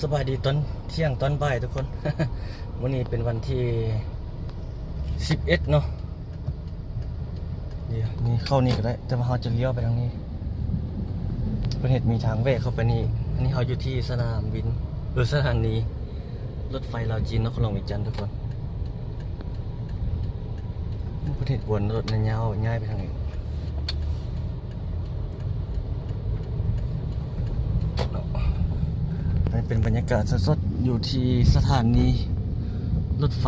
ສະບາຍດີຕອນທ່ຽງຕອນບ່າຍທຸກຄົນ. ມື້ນີ້ເປັນວັນທີສິບເອັດເນາະ. ດຽວນີ້ເຂົ້ານີ້ກໍໄດ້ ແຕ່ວ່າເຮົາຈະລ້ຽວໄປທາງນີ້ ເພິ່ນເຮັດມີທາງແວະເຂົ້າໄປນີ້. ອັນນີ້ເຮົາຢູ່ທີ່ສະໜາມບິນ ເອີ ສະຖານີລົດໄຟລາວຈີນ ນະຄອນຫຼວງວຽງຈັນທຸກຄົນ. ເພິ່ນເຮັດບ່ອນລົດຍາວຍ້າຍໄປທາງນີ້. ອັນນີ້ເປັນບັນຍາກາດສົດໆ ຢູ່ທີ່ສະຖານີລົດໄຟ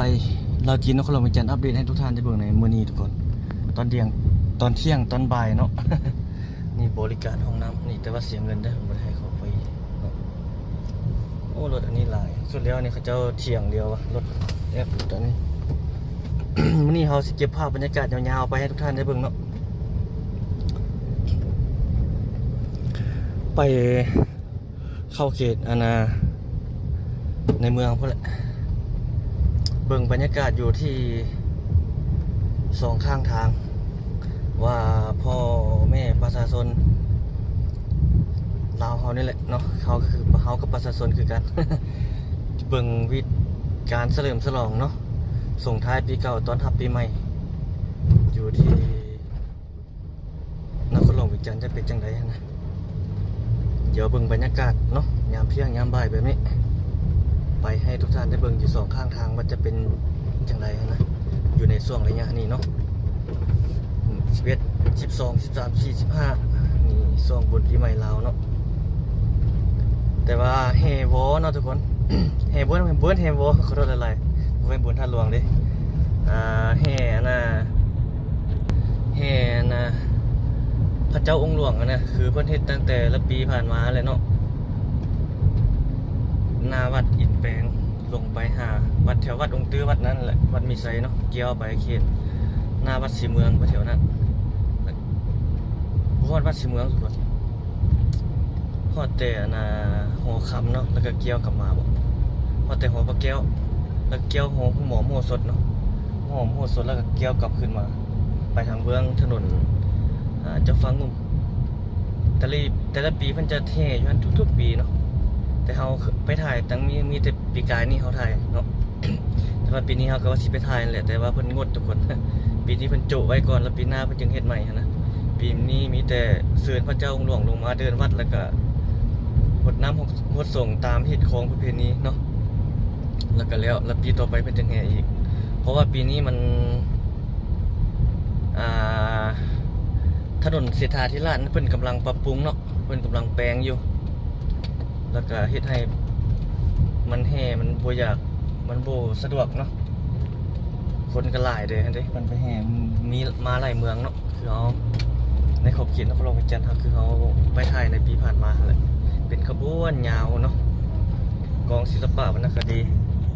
ລາວຈີນ ນະຄອນຫຼວງວຽງຈັນ ອັບເດດໃຫ້ທຸກທ່ານໄດ້ເບິ່ງໃນມື້ນີ້ທຸກຄົນ ຕອນທ່ຽງ ຕອນທ່ຽງຕອນບ່າຍເນາະ. ນີ້ບໍລິການຫ້ອງນ້ຳນີ້ ແຕ່ວ່າເສຍເງິນເດີ້ ບໍ່ໄດ້ໃຫ້ເຂົ້າຟຣີເນາະ. ໂອ້ ລົດອັນນີ້ຫຼາຍ ສຸດແລ້ວນີ້ເຂົາເຈົ້າທ່ຽງດຽວວ່າ ລົດແອັບຕົວນີ້. ມື້ນີ້ເຮົາຊິເກັບພາບບັນຍາກາດຍາວໆ ໄປໃຫ້ທຸກທ່ານໄດ້ເບິ່ງເນາະ ໄປເຂົ້າເຂດອັນນ່າ ໃນເມືອງພຸ້ນແຫຼະ ເບິ່ງບັນຍາກາດຢູ່ທີ່ສອງຂ້າງທາງ ວ່າພໍ່ແມ່ປະຊາຊົນລາວເຮົານີ້ແຫຼະເນາະ ເຮົາກໍຄື ເຮົາກັບປະຊາຊົນຄືກັນ ເບິ່ງວິການສະເຫຼີມສະຫຼອງເນາະ ສົ່ງທ້າຍປີເກົ່າຕ້ອນຮັບປີໃໝ່ ຢູ່ທີ່ ນະຄອນຫຼວງວຽງຈັນຈະເປັນຈັ່ງໃດຫັ້ນນະ. ດຽວເບິ່ງບັນຍາກາດເນາະ ຍາມທ່ຽງຍາມບ່າຍແບບນີ້ ໄປໃຫ້ທຸກທ່ານໄດ້ເບິ່ງຢູ່ສອງຂ້າງທາງວ່າຈະເປັນຈັ່ງໃດຫັ້ນນະ ຢູ່ໃນຊ່ວງໄລຍະນີ້ເນາະ ສິບເອັດ ສິບສອງ ສິບສາມ ສີ່ ສິບຫ້າ ນີ້ຊ່ວງບຸນປີໃໝ່ລາວເນາະ. ແຕ່ວ່າແຫ່ວໍເນາະທຸກຄົນ ແຫ່ບຸນ ບຸນແຫ່ວໍ ຂໍໂທດຫຼາຍໆ ບໍ່ແມ່ນບຸນທາດຫຼວງເດ້ ອ່າ ແຫ່ອັນນ່າ ແຫ່ອັນນ່າ ພະເຈົ້າອົງຫຼວງຫັ້ນນະ ຄືເພິ່ນເຮັດຕັ້ງແຕ່ລະປີຜ່ານມາແຫຼະເນາະ ໜ້າວັດອິນແປງ ລົງໄປຫາວັດ ແຖວວັດອົງຕື້ ວັດນັ້ນແຫຼະ ວັດມີໄຊເນາະ ກ່ຽວໄປເຂດໜ້າວັດສີເມືອງ ໄປແຖວນັ້ນ ບໍ່ຮອດວັດສີເມືອງທຸກຄົນ ຮອດແຕ່ອັນນ່າຫໍຄຳເນາະ ແລ້ວກໍກ່ຽວກັບມາບໍ ຮອດແຕ່ຫໍພະແກ້ວ ແລ້ວກ່ຽວຫໍ ຫໍໂມສົດເນາະ ຫໍໂມສົດ ແລ້ວກໍກ່ຽວກັບຂຶ້ນມາ ໄປທາງເບື້ອງຖະໜົນ ອ່າ ເຈົ້າຟ້າງຸ່ມ. ແຕ່ລະ ແຕ່ລະປີເພິ່ນຈະແຫ່ຢູ່ຫັ້ນທຸກໆປີເນາະ ແຕ່ເຮົາໄປຖ່າຍຕັ້ງ ມີ ມີແຕ່ປີກາຍນີ້ເຮົາຖ່າຍເນາະ ແຕ່ວ່າປີນີ້ເຮົາກໍວ່າຊິໄປຖ່າຍນັ້ນແຫຼະ ແຕ່ວ່າເພິ່ນງົດທຸກຄົນ ປີນີ້ເພິ່ນໂຈະໄວ້ກ່ອນ ແລ້ວປີໜ້າເພິ່ນຈຶ່ງເຮັດໃໝ່ຫັ້ນນະ. ປີນີ້ມີແຕ່ເຊີນພະເຈົ້າອົງຫຼວງລົງມາເດີ່ນວັດ ແລ້ວກະຫົດນ້ຳຫົດສົງຕາມຮີດຄອງປະເພນີເນາະ ແລ້ວກະແລ້ວ ແລ້ວປີຕໍ່ໄປເພິ່ນຈຶ່ງແຫ່ອີກ ເພາະວ່າປີນີ້ມັນ ອ່າ ຖະໜົນເສດຖາທິລາດເພິ່ນກຳລັງປັບປຸງເນາະ ເພິ່ນກຳລັງແປງຢູ່ ແລ້ວກະເຮັດໃຫ້ມັນແຫ່ມັນບໍ່ຢາກ ມັນບໍ່ສະດວກເນາະ ຄົນກໍຫຼາຍເດ້ຫັ້ນເດ້ ມັນໄປແຫ່ມີມາຫຼາຍເມືອງເນາະ ຄືເຮົາໃນຂອບເຂດນະຄອນຫຼວງວຽງຈັນເຮົາ ຄືເຮົາໄປຖ່າຍໃນປີຜ່ານມາຫັ້ນແຫຼະ ເປັນຂະບວນຍາວເນາະ ກອງສິລະປະວັນນະຄະດີ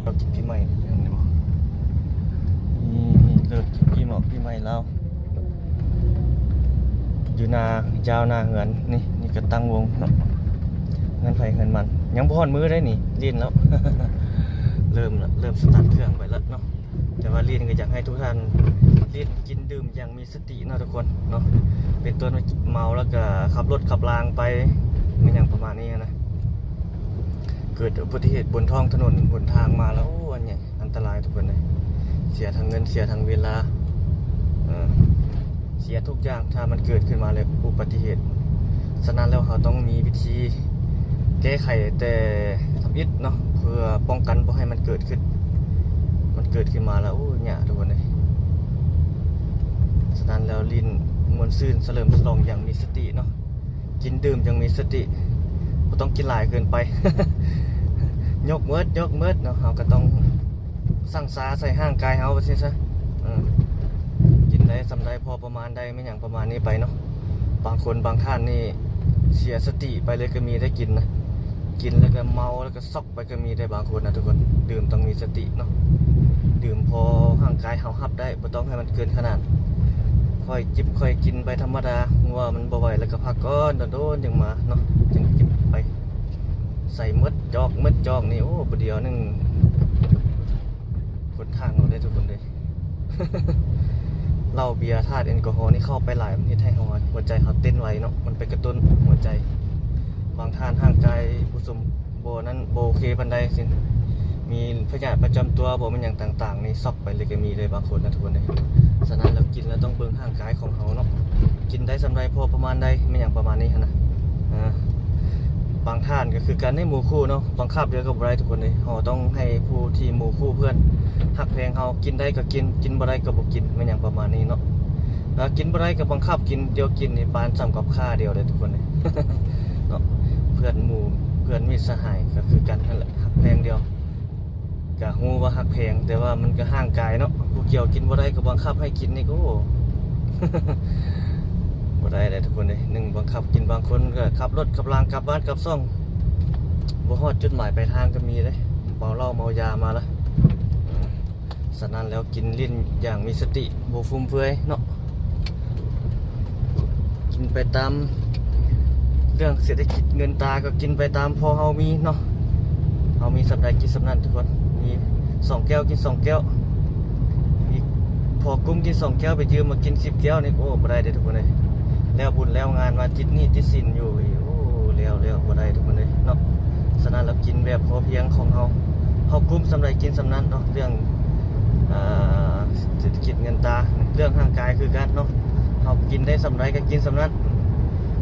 ເຮົາກິນປີໃໝ່ເຫັນບໍ່ ນີ້ເລີກກິນປີໝອກປີໃໝ່ລາວ ຢູ່ໜ້າ ຍາວໜ້າເຮືອນ ນີ້ ນີ້ກໍຕັ້ງວົງເນາະ ເຮືອນໃຜເຮືອນມັນ ຍັງບໍ່ຮອດມື້ໄດ໋ນີ້ ຫຼິ້ນແລ້ວ ເລີ່ມລະ ເລີ່ມສະຕາດເຄື່ອງໄປແລ້ວເນາະ ແຕ່ວ່າຫຼິ້ນກໍຢາກໃຫ້ທຸກທ່ານຫຼິ້ນກິນດື່ມຢ່າງມີສະຕິເນາະທຸກຄົນເນາະ ເປັນຕົ້ນວ່າເມົາແລ້ວກໍຂັບລົດຂັບລາງໄປ ແມ່ນຫຍັງປະມານນີ້ນະ ເກີດອຸບັດຕິເຫດບົນທ້ອງຖະໜົນຫົນທາງມາແລ້ວ ໂອ້ ອັນໃຫຍ່ ອັນຕະລາຍທຸກຄົນເອີຍ ເສຍທັງເງິນ ເສຍທັງເວລາ ເອີ ເສຍທຸກຢ່າງ ຖ້າມັນເກີດຂຶ້ນມາແລ້ວອຸບັດຕິເຫດ. ສະນັ້ນແລ້ວ ເຮົາຕ້ອງມີວິທີແກ້ໄຂແຕ່ທຳອິດເນາະ ເພື່ອປ້ອງກັນບໍ່ໃຫ້ມັນເກີດຂຶ້ນ ມັນເກີດຂຶ້ນມາແລ້ວ ໂອ້ ຍາກທຸກຄົນເອີຍ. ສະນັ້ນແລ້ວ ຫຼິ້ນມ່ວນຊື່ນ ສະເຫຼີມສະຫຼອງຢ່າງມີສະຕິເນາະ ກິນດື່ມຢ່າງມີສະຕິ ບໍ່ຕ້ອງກິນຫຼາຍເກີນໄປ ຍົກເໝິດ ຍົກເໝິດເນາະ ເຮົາກໍຕ້ອງ ຊັ່ງຊາໃສ່ຮ່າງກາຍເຮົາວ່າຊັ້ນຊະ ເອີ ກິນໄດ້ສ່ຳໃດພໍປະມານໄດ້ ແມ່ນຫຍັງປະມານນີ້ໄປເນາະ. ບາງຄົນບາງທ່ານນີ້ເສຍສະຕິໄປເລີຍກໍມີໄດ໋ ກິນນະ ກິນແລ້ວກໍເມົາ ແລ້ວກໍຊັອກໄປກໍມີໄດ໋ ບາງຄົນນະທຸກຄົນ. ດື່ມຕ້ອງມີສະຕິເນາະ ດື່ມພໍຮ່າງກາຍເຮົາຮັບໄດ້ ບໍ່ຕ້ອງໃຫ້ມັນເກີນຂະໜາດ ຄ່ອຍຈິບຄ່ອຍກິນໄປທຳມະດາ ເມື່ອມັນບໍ່ໄຫວແລ້ວກໍພັກກ່ອນ ໂດນໆຈຶ່ງມາເນາະ ຈຶ່ງຈິບໄປ. ໃສ່ໝົດຈອກ ໝົດຈອກນີ້ ໂອ້ ປະດຽວໜຶ່ງຄົນທາງເຮົາເດ້ທຸກຄົນເດ້. ເຫຼົ້າເບຍ ທາດແອນກໍຮໍນີ້ເຂົ້າໄປຫຼາຍ ມັນເຮັດໃຫ້ເຮົາ ຫົວໃຈເຮົາເຕັ້ນໄວເນາະ ມັນໄປກະຕຸ້ນຫົວໃຈ. ບາງທ່ານຮ່າງກາຍບໍ່ສົມ ບໍ່ນັ້ນ ບໍ່ໂອເຄປານໃດ ຊິມີພະຍາດປະຈຳຕົວບໍ່ ແມ່ນຫຍັງຕ່າງໆ ນີ້ ຊັອກໄປເລີຍກໍມີເດ້ ບາງຄົນນະທຸກຄົນເດ້. ສະນັ້ນແລ້ວ ກິນແລ້ວຕ້ອງເບິ່ງຮ່າງກາຍຂອງເຮົາເນາະ ກິນໄດ້ສ່ຳໃດ ພໍປະມານໃດ ແມ່ນຫຍັງປະມານນີ້ຫັ້ນນະ. ເອີ ບາງທ່ານກໍຄືກັນເດ້ ໝູ່ຄູ່ເນາະ ບັງຄັບເດີກໍບໍ່ໄດ້ທຸກຄົນເດ້. ເຮົາຕ້ອງໃຫ້ຜູ້ທີ່ໝູ່ຄູ່ເພື່ອນຮັກແພງເຮົາ ກິນໄດ້ກໍກິນ ກິນບໍ່ໄດ້ກໍບໍ່ກິນ ແມ່ນຫຍັງປະມານນີ້ເນາະ. ແລ້ວກິນບໍ່ໄດ້ກໍບັງຄັບກິນ ດຽວກິນນີ້ປານສ່ຳກັບຂ້າດຽວເດ້ທຸກຄົນເດ້ ເນາະ. ເພື່ອນໝູ່ ເພື່ອນມິດສະຫາຍກໍຄືກັນຫັ້ນແຫຼະ ຮັກແພງດຽວ ກໍຮູ້ວ່າຮັກແພງ ແຕ່ວ່າມັນກໍຮ່າງກາຍເນາະ ຜູ້ກ່ຽວກິນບໍ່ໄດ້ກໍບັງຄັບໃຫ້ກິນນີ້ກໍ ໂອ້ ບໍ່ໄດ້ເດ້ທຸກຄົນເດ້. ໜຶ່ງ ບັງຄັບກິນ ບາງຄົນກໍຂັບລົດຂັບລາງກັບບ້ານກັບຊ່ອງ ບໍ່ຮອດຈຸດໝາຍປາຍທາງກໍມີເດ້ ເມົາເຫຼົ້າເມົາຢາມາລະ. ສະນັ້ນແລ້ວ ກິນຫຼິ້ນຢ່າງມີສະຕິ ບໍ່ຟຸມເຟືອຍເນາະ ກິນໄປຕາມເລື່ອງເສດຖະກິດເງິນຕາ ກໍກິນໄປຕາມພໍເຮົາມີເນາະ. ເຮົາມີສ່ຳໃດກິນສ່ຳນັ້ນທຸກຄົນ ມີສອງແກ້ວກິນສອງແກ້ວ ມີພໍກຸ້ມກິນສອງແກ້ວ ໄປຢືມມາກິນສິບແກ້ວນີ້ ໂອ້ ບໍ່ໄດ້ເດ້ທຸກຄົນເອີຍ. ແລ້ວບຸນແລ້ວງານມາຕິດໜີ້ຕິດສິນຢູ່ອີກ ໂອ້ ແລ້ວ ແລ້ວບໍ່ໄດ້ທຸກຄົນເອີຍເນາະ. ສະນັ້ນແລ້ວ ກິນແບບພໍພຽງຂອງເຮົາ ເຮົາກຸ້ມສ່ຳໃດກິນສ່ຳນັ້ນເນາະ ເລື່ອງ ອ່າ ເສດຖະກິດເງິນຕາ ເລື່ອງຮ່າງກາຍຄືກັນເນາະ ເຮົາກິນໄດ້ສ່ຳໃດກໍກິນສ່ຳນັ້ນ.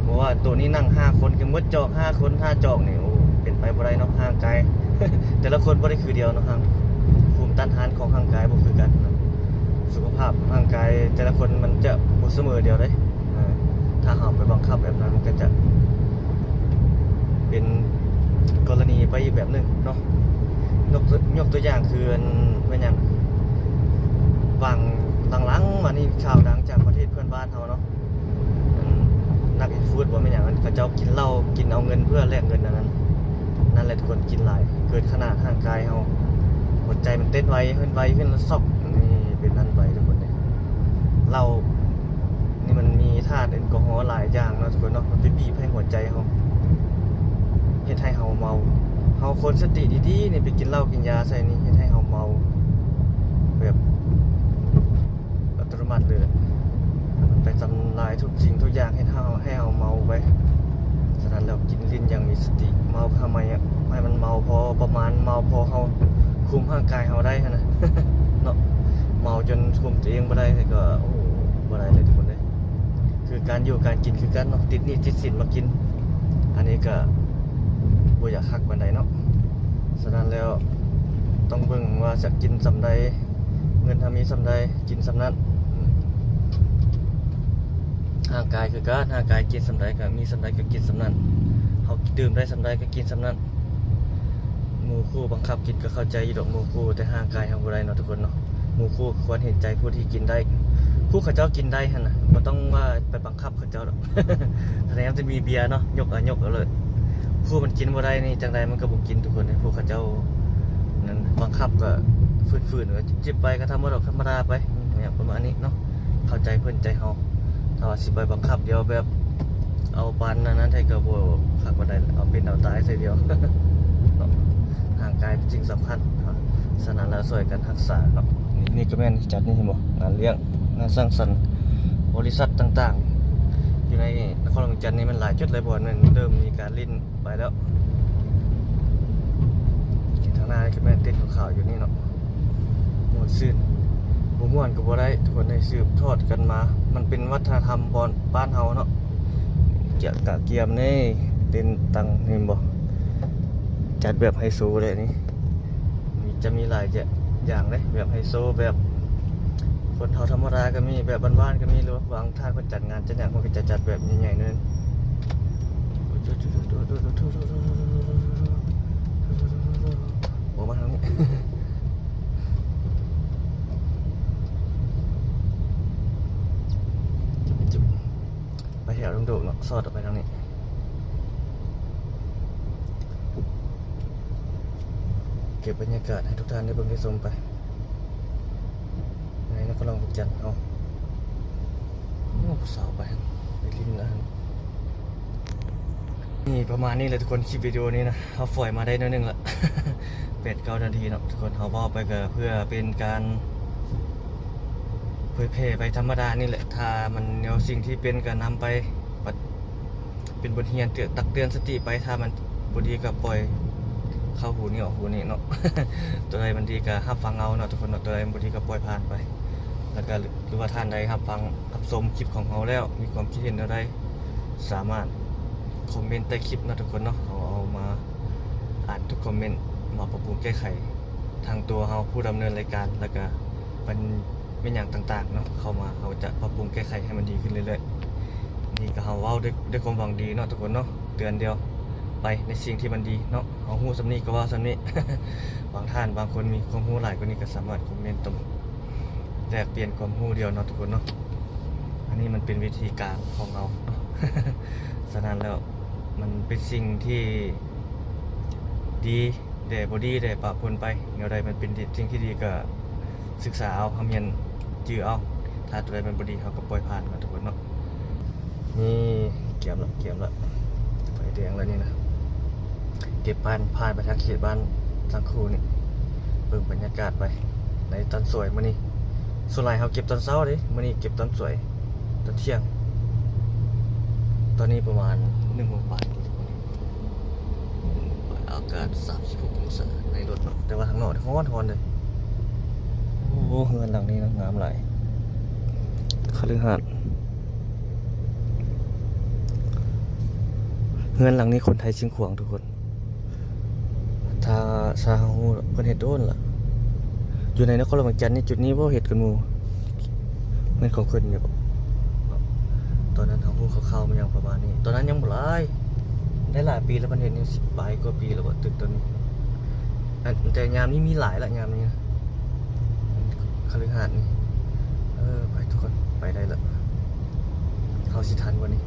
ບໍ່ວ່າໂຕນີ້ນັ່ງຫ້າຄົນກໍໝົດຈອກ ຫ້າຄົນ ຫ້າຈອກນີ້ ໂອ້ ເປັນໄປບໍ່ໄດ້ເນາະ ຮ່າງກາຍແຕ່ລະຄົນບໍ່ໄດ້ຄືດຽວເນາະ ຮ່າງ ພູມຕ້ານທານຂອງຮ່າງກາຍບໍ່ຄືກັນເນາະ. ສຸຂະພາບຮ່າງກາຍແຕ່ລະຄົນມັນຈະບໍ່ສະເໝີດຽວເດ້. ເອີ ຖ້າເຮົາໄປບັງຄັບແບບນັ້ນ ມັນກໍຈະເປັນກໍລະນີໄປອີກແບບໜຶ່ງເນາະ. ຍົກຕົວ ຍົກຕົວຢ່າງຄື ອັນ ແມ່ນຫຍັງ ຫວ່າງຫຼັງໆມານີ້ ຂ່າວດັງຈາກປະເທດເພື່ອນບ້ານເຮົາເນາະ ອັນ ນັກ fast food ບໍ່ ແມ່ນຫຍັງ ອັນ ເຂົາເຈົ້າກິນເຫຼົ້າ ກິນເອົາເງິນເພື່ອແລກເງິນ ອັນນັ້ນ ນັ້ນແຫຼະທຸກຄົນ ກິນຫຼາຍເກີນຂະໜາດ ຮ່າງກາຍເຮົາ ຫົວໃຈມັນເຕັ້ນໄວຂຶ້ນ ໄວຂຶ້ນ ແລ້ວຊັອກ ນີ້ ເປັນນັ້ນໄວທຸກຄົນເດ້. ເຫຼົ້ານີ້ມັນມີທາດແອນກໍຮໍຫຼາຍຢ່າງເນາະທຸກຄົນເນາະ ມັນໄປບີບໃຫ້ຫົວໃຈເຮົາ ເຮັດໃຫ້ເຮົາເມົາ. ເຮົາຄວນສະຕິດີໆນີ້ ໄປກິນເຫຼົ້າກິນຢາໃສ່ນີ້ ເຮັດໃຫ້ເຮົາເມົາແບບອັດຕະໂນມັດເລີຍ ມັນໄປທຳລາຍທຸກສິ່ງທຸກຢ່າງ ເຮັດໃຫ້ເຮົາ ໃຫ້ເຮົາເມົາໄປ. ສະນັ້ນແລ້ວ ກິນຫຼິ້ນຢ່າງມີສະຕິ ເມົາທຳໄມອະ ໃຫ້ມັນເມົາພໍປະມານ ເມົາພໍເຮົາຄຸມຮ່າງກາຍເຮົາໄດ້ຫັ້ນນະ ເນາະ. ເມົາຈົນຄຸມຕົວເອງບໍ່ໄດ້ ແລ້ວກໍ ໂອ້ ບໍ່ໄດ້ເລີຍທຸກຄົນເອີຍ. ຄືການຢູ່ການກິນຄືກັນເນາະ ຕິດໜີ້ຕິດສິນມາກິນ ອັນນີ້ກໍບໍ່ຢາກຄັກປານໃດເນາະ. ສະນັ້ນແລ້ວ ຕ້ອງເບິ່ງວ່າຈະກິນສ່ຳໃດ ເງິນເຮົາມີສ່ຳໃດ ກິນສ່ຳນັ້ນ. ຮ່າງກາຍຄືກັນ ຮ່າງກາຍກິນສ່ຳໃດກໍມີສ່ຳໃດກໍກິນສ່ຳນັ້ນ ເຮົາດື່ມໄດ້ສ່ຳໃດກໍກິນສ່ຳນັ້ນ. ໝູ່ຄູ່ບັງຄັບກິນກໍເຂົ້າໃຈຢູ່ດອກໝູ່ຄູ່ ແຕ່ຮ່າງກາຍເຮົາບໍ່ໄດ້ເນາະທຸກຄົນເນາະ. ໝູ່ຄູ່ຄວນເຫັນໃຈຜູ້ທີ່ກິນໄດ້ ຜູ້ເຂົາເຈົ້າກິນໄດ້ຫັ້ນນະ ບໍ່ຕ້ອງວ່າໄປບັງຄັບເຂົາເຈົ້າດອກ. ແນມຈະມີເບຍເນາະ ຍົກ ອາ ຍົກເອົາເລີຍ. ຜູ້ມັນກິນບໍ່ໄດ້ນີ້ ຈັ່ງໃດມັນກໍບໍ່ກິນທຸກຄົນເດ້. ຜູ້ເຂົາເຈົ້ານັ້ນບັງຄັບກໍຝືນໆ ກໍຈິບໆໄປ ກໍທຳມະດາ ທຳມະດາໄປ ຫຍັງປະມານນີ້ເນາະ. ເຂົ້າໃຈເພິ່ນໃຈເຮົາ ຖ້າວ່າຊິໄປບັງຄັບດຽວແບບ ເອົາປານນັ້ນແທ້ກໍບໍ່ຄັກປານໃດ ເອົາເປັນເອົາຕາຍໃສ່ດຽວເນາະ. ຮ່າງກາຍເປັນສິ່ງສຳຄັນເນາະ ສະນັ້ນແລ້ວຊ່ວຍກັນຮັກສາເນາະ. ນີ້ ນີ້ກໍແມ່ນຈັດນີ້ ເຫັນບໍ່ ງານລ້ຽງ ງານສັງສັນ ບໍລິສັດຕ່າງໆ ຢູ່ໃນນະຄອນຫຼວງວຽງຈັນນີ້ ມັນຫຼາຍຈຸດຫຼາຍບ່ອນ ແມ່ນເລີ່ມມີການຫຼິ້ນໄປແລ້ວ. ທາງໜ້ານີ້ກໍແມ່ນເຕັນຂາວໆຢູ່ນີ້ເນາະ. ມ່ວນຊື່ນ ບໍ່ມ່ວນກໍບໍ່ໄດ້ ທຸກຄົນໄດ້ສືບທອດກັນມາ ມັນເປັນວັດທະນະທຳບ່ອນບ້ານເຮົາເນາະ. ກະກຽມນີ້ ເຕັນຕັ້ງ ເຫັນບໍ່ ຈັດແບບໄຮໂຊເດ້ນີ້. ມີ ຈະມີຫຼາຍຢ່າງເດ້ ແບບໄຮໂຊ ແບບຄົນເຮົາທຳມະດາກໍມີ ແບບບ້ານໆກໍມີ ຫຼືວ່າບາງທ່ານເພິ່ນຈັດງານຈັດຫຍັງ ເພິ່ນກໍຈະຈັດແບບໃຫຍ່ໆໜ້ອຍໜຶ່ງ. ອອກມາທາງນີ້ ຈຶບ ໄປແຖວດົງໂດກເນາະ ຊອດອອກໄປທາງນີ້ ເກັບບັນຍາກາດໃຫ້ທຸກທ່ານໄດ້ເບິ່ງໄດ້ຊົມໄປ ໃນນະຄອນຫຼວງວຽງຈັນເຮົາ. ໂອ້ ຜູ້ສາວໄປ ໄປຫຼິ້ນລະຫັ້ນ. ນີ້ປະມານນີ້ແຫຼະທຸກຄົນ ຄລິບວິດີໂອນີ້ນະ ເຮົາຝອຍມາໄດ້ໜ້ອຍໜຶ່ງລະ ແປດເກົ້ານາທີເນາະທຸກຄົນ. ເຮົາເວົ້າໄປກໍເພື່ອເປັນການເຜີຍແຜ່ໄປທຳມະດານີ້ແຫຼະ. ຖ້າມັນແນວສິ່ງທີ່ເປັນກໍນຳໄປ ເປັນບົດຮຽນ ເຕືອນ ຕັກເຕືອນສະຕິໄປ. ຖ້າມັນບໍ່ດີກໍປ່ອຍ ເຂົ້າຫູນີ້ອອກຫູນີ້ເນາະ. ຕົວໃດມັນດີກໍຮັບຟັງເອົາເນາະທຸກຄົນເນາະ, ຕົວໃດມັນບໍ່ດີກໍປ່ອຍຜ່ານໄປ. ແລ້ວກໍ ຫຼືວ່າທ່ານໃດຮັບຟັງ ຮັບຊົມຄລິບຂອງເຮົາແລ້ວ ມີຄວາມຄິດເຫັນແນວໃດ ສາມາດຄອມເມັນໃຕ້ຄລິບເນາະທຸກຄົນເນາະ. ເຮົາເອົາມາອ່ານທຸກຄອມເມັນ ມາປັບປຸງແກ້ໄຂ ທັງຕົວເຮົາຜູ້ດຳເນີນລາຍການ ແລ້ວກະບັນ ແມ່ນຫຍັງຕ່າງໆເນາະ ເຂົ້າມາ ເຮົາຈະປັບປຸງແກ້ໄຂໃຫ້ມັນດີຂຶ້ນເລື້ອຍໆ. ນີ້ກໍເຮົາເວົ້າດ້ວຍ ດ້ວຍຄວາມຫວັງດີເນາະທຸກຄົນເນາະ, ເຕືອນດຽວໄປໃນສິ່ງທີ່ມັນດີເນາະ. ເຮົາຮູ້ສ່ຳນີ້ກໍເວົ້າສ່ຳນີ້. ບາງທ່ານບາງຄົນມີຄວາມຮູ້ຫຼາຍກວ່ານີ້ ກໍສາມາດຄອມເມັນຕົງ ແລກປ່ຽນຄວາມຮູ້ດຽວເນາະທຸກຄົນເນາະ. ອັນນີ້ມັນເປັນວິທີການຂອງເຮົາເນາະ. ສະນັ້ນແລ້ວ ມັນເປັນສິ່ງທີ່ດີແດ່ ບໍ່ດີແດ່ ປະປົນໄປ. ແນວໃດມັນເປັນສິ່ງທີ່ດີກໍສຶກສາເອົາ, ຮ່ຳຮຽນຈື່ເອົາ. ຖ້າຕົວໃດມັນບໍ່ດີ ເຮົາກໍປ່ອຍຜ່ານເນາະທຸກຄົນເນາະ. ນີ້ ກຽມລະ ກຽມລະ ໄຟແດງລະນີ້ນະ. ເກັບຜ່ານ ຜ່ານໄປທາງເຂດບ້ານສັງຄູນີ້ ເບິ່ງບັນຍາກາດໄປໃນຕອນສວຍມື້ນີ້. ສ່ວນຫຼາຍເຮົາເກັບຕອນເຊົ້າເດ້, ມື້ນີ້ເກັບຕອນສວຍ ຕອນທ່ຽງ. ຕອນນີ້ປະມານໜຶ່ງໂມງປາຍນີ້ທຸກຄົນ, ອາກາດສາມສິບຫົກອົງສາໃນລົດເນາະ, ແຕ່ວ່າທາງນອກນີ້ຮ້ອນໆເລີຍ. ໂອ້ ເຮືອນຫຼັງນີ້ນະ ງາມຫຼາຍ, ຄະລືຫາດ. ເຮືອນຫຼັງນີ້ຄົນໄທຊຽງຂວາງທຸກຄົນ. ຖ້າ ຖ້າເຮົາຮູ້ ເພິ່ນເຮັດໂດນລະ. ຢູ່ໃນນະຄອນຫຼວງວຽງຈັນນີ້ ຈຸດນີ້ບໍ່ເຮັດກັນໝູ່. ແມ່ນຂອງເພິ່ນຢູ່ບໍ່? ຕອນນັ້ນເຮົາຮູ້ຄ່າວໆມາຫຍັງປະມານນີ້. ຕອນນັ້ນຍັງບໍ່ຫຼາຍ, ໄດ້ຫຼາຍປີແລ້ວ, ເພິ່ນເຮັດນີ້ສິບປາຍກວ່າປີແລ້ວບໍ່ ຕຶກໂຕນີ້. ອັນ ແຕ່ຍາມນີ້ມີຫຼາຍລະ ຍາມນີ້ນະ. ຄະລືຫາດນີ້. ເອີ ໄປທຸກຄົນ ໄປໄດ້ລະ. ເຮົາຊິທັນບໍ່ນີ້?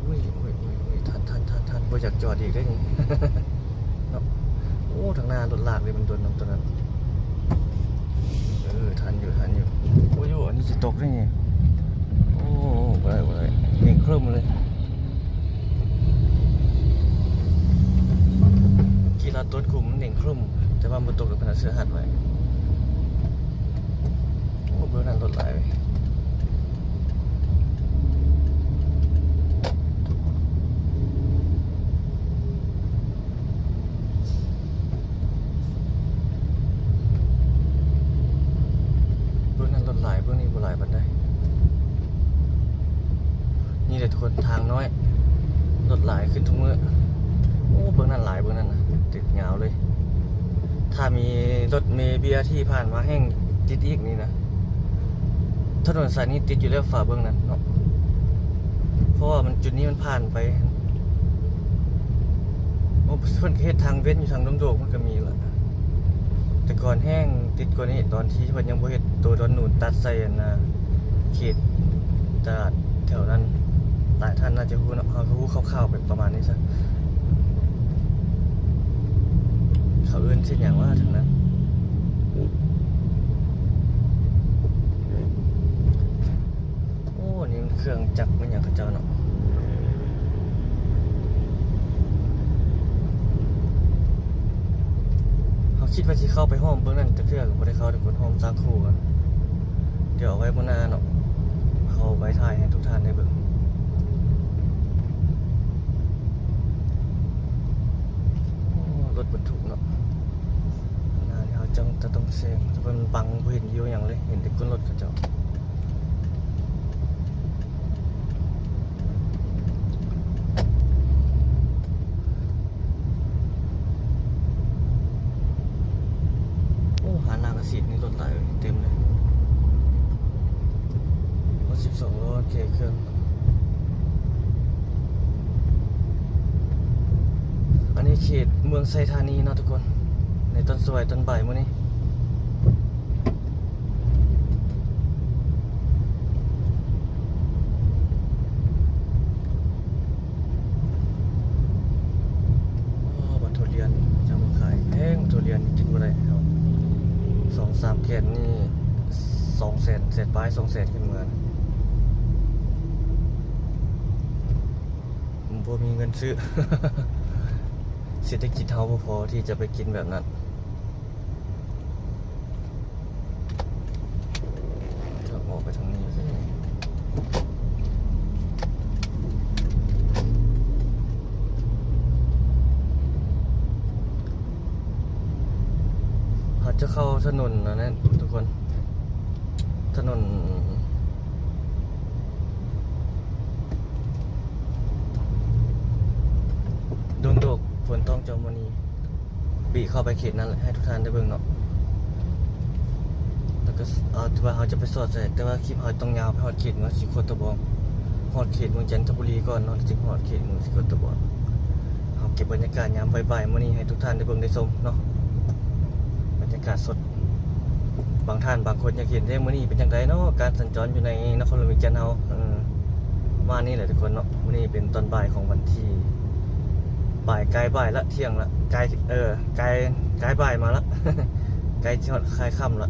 ໂອ້ຍ ໂອ້ຍ ໂອ້ຍ ໂອ້ຍ ທັນ ທັນ ທັນ ທັນ. ບໍ່ຢາກຈອດອີກເດ້ນີ້ເນາະ. ໂອ້ ທາງໜ້າລົດລາກເດ້ ມັນດົນນຳຕົວນັ້ນ. ເອີ ທັນຢູ່ ທັນຢູ່. ໂອ້ຍ ອັນນີ້ຊິຕົກເດ້ນີ້. ໂອ້ ບໍ່ໄດ້ ບໍ່ໄດ້ ເໜັງຄຶມເລີຍ. ຂີ່ລັດຕົດຂຸມເໜັງຄຶມ, ແຕ່ວ່າບໍ່ຕົກດອກ, ເພິ່ນເອົາເສື້ອຮັດໄວ້. ໂອ້ ເບິ່ງນັ້ນລົດຫຼາຍເວີຍ. ເບິ່ງນັ້ນລົດຫຼາຍ, ເບິ່ງນີ້ບໍ່ຫຼາຍປານໃດ. ນີ້ແຫຼະທຸກຄົນ ທາງນ້ອຍ ລົດຫຼາຍຂຶ້ນທຸກມື້. ໂອ້ ເບິ່ງນັ້ນຫຼາຍ, ເບິ່ງນັ້ນນະ ຕິດຍາວເລີຍ. ຖ້າມີລົດເມ ບີອາທີ ຜ່ານມາແຮ່ງຕິດອີກນີ້ນະ. ຖະໜົນສາຍນີ້ຕິດຢູ່ແລ້ວ ຝາເບິ່ງນັ້ນເນາະ, ເພາະວ່າມັນ ຈຸດນີ້ມັນຜ່ານໄປ. ໂອ້ ເພິ່ນກໍເຮັດທາງເວັ້ນຢູ່ທາງດົງໂດກ ມັນກໍມີລະ. ແຕ່ກ່ອນແຮ່ງຕິດກວ່ານີ້ ຕອນທີ່ເພິ່ນຍັງບໍ່ເຮັດໂຕດອນໜູນຕັດໃສ່ອັນນ່າ ເຂດຕະຫຼາດແຖວນັ້ນ. ຫຼາຍທ່ານໜ້າຈະຮູ້ເນາະ, ເຮົາກໍຮູ້ຄ່າວໆໄປປະມານນີ້ຊະ. ເຂົາເອີ້ນເສັ້ນຫຍັງວະທາງນັ້ນ? ໂອ້ ນີ້ມັນເຄື່ອງຈັກແມ່ນຫຍັງເຂົາເຈົ້າເນາະ. ເຮົາຄິດວ່າຊິເຂົ້າໄປຮ່ອມເບິ່ງນັ້ນຈັກເທື່ອກໍບໍ່ໄດ້ເຂົ້າ, ທຸກຄົນ, ຮ່ອມຊ້າງຄູ່. ດຽວເອົາໄວ້ມື້ໜ້າເນາະ, ເຮົາໄວ້ຖ່າຍໃຫ້ທຸກທ່ານໄດ້ເບິ່ງ. ໂອ້ ລົດບັນທຸກເນາະ, ໜ້ານີ້ເຮົາຈັ່ງຈະຕ້ອງແຊງ. ທຸກຄົນ ບັງ ບໍ່ເຫັນວິວຫຍັງເລີຍ, ເຫັນແຕ່ກົ້ນລົດເຂົາເຈົ້າ. ໂອ້ ຫານາກະສິດນີ້ລົດຫຼາຍເວີຍ, ເຕັມເລີຍ. ລົດສິບສອງລໍ້ແກ່ເຄື່ອງ. ອັນນີ້ເຂດເມືອງໄຊທານີເນາະທຸກຄົນ, ໃນຕອນສວາຍຕອນບ່າຍມື້ນີ້. ອໍ ບັກທຸລຽນເຂົາເຈົ້າມາຂາຍແພງ, ທຸລຽນນີ້ກິນບໍ່ໄດ້ເນາະ. ສອງສາມແກ່ນນີ້ສອງແສນ, ແສນປາຍ ສອງແສນຂຶ້ນເມືອນ. ບໍ່ມີເງິນຊື້. ເສດຖະກິດເຮົາບໍ່ພໍທີ່ຈະໄປກິນແບບນັ້ນ. ຈະອອກໄປທາງນີ້ຊິ. ເຂົ້າຖະໜົນອັນນັ້ນທຸກຄົນ ຖະໜົນດົງໂດກ ໂພນຕອງ ຈອມມະນີ ບີກເຂົ້າໄປເຂດນັ້ນແຫຼະ ໃຫ້ທຸກທ່ານໄດ້ເບິ່ງເນາະ. ແລ້ວກໍ ເອົາ ແຕ່ວ່າເຮົາຈະໄປສອດໃສ່ ແຕ່ວ່າຄລິບເຮົາຕ້ອງຍາວໄປຮອດເຂດເມືອງສີໂຄດຕະບອງ ຮອດເຂດເມືອງຈັນທະບູລີກ່ອນເນາະ ແລ້ວຈຶ່ງຮອດເຂດເມືອງສີໂຄດຕະບອງ. ເຮົາເກັບບັນຍາກາດຍາມບ່າຍໆມື້ນີ້ໃຫ້ທຸກທ່ານໄດ້ເບິ່ງໄດ້ຊົມເນາະ ບັນຍາກາດສົດ. ບາງທ່ານບາງຄົນຢາກເຫັນເດ້ ມື້ນີ້ເປັນຈັ່ງໃດເນາະ ການສັນຈອນຢູ່ໃນນະຄອນຫຼວງວຽງຈັນເຮົາ. ເອີ ປະມານນີ້ແຫຼະທຸກຄົນເນາະ. ມື້ນີ້ເປັນຕອນບ່າຍຂອງວັນທີ ບ່າຍ ໃກ້ບ່າຍລະ ທ່ຽງລະ ໃກ້ ເອີ ໃກ້ ໃກ້ບ່າຍມາລະ ໃກ້ຊິຮອດຄ້າຍຄ່ຳລະ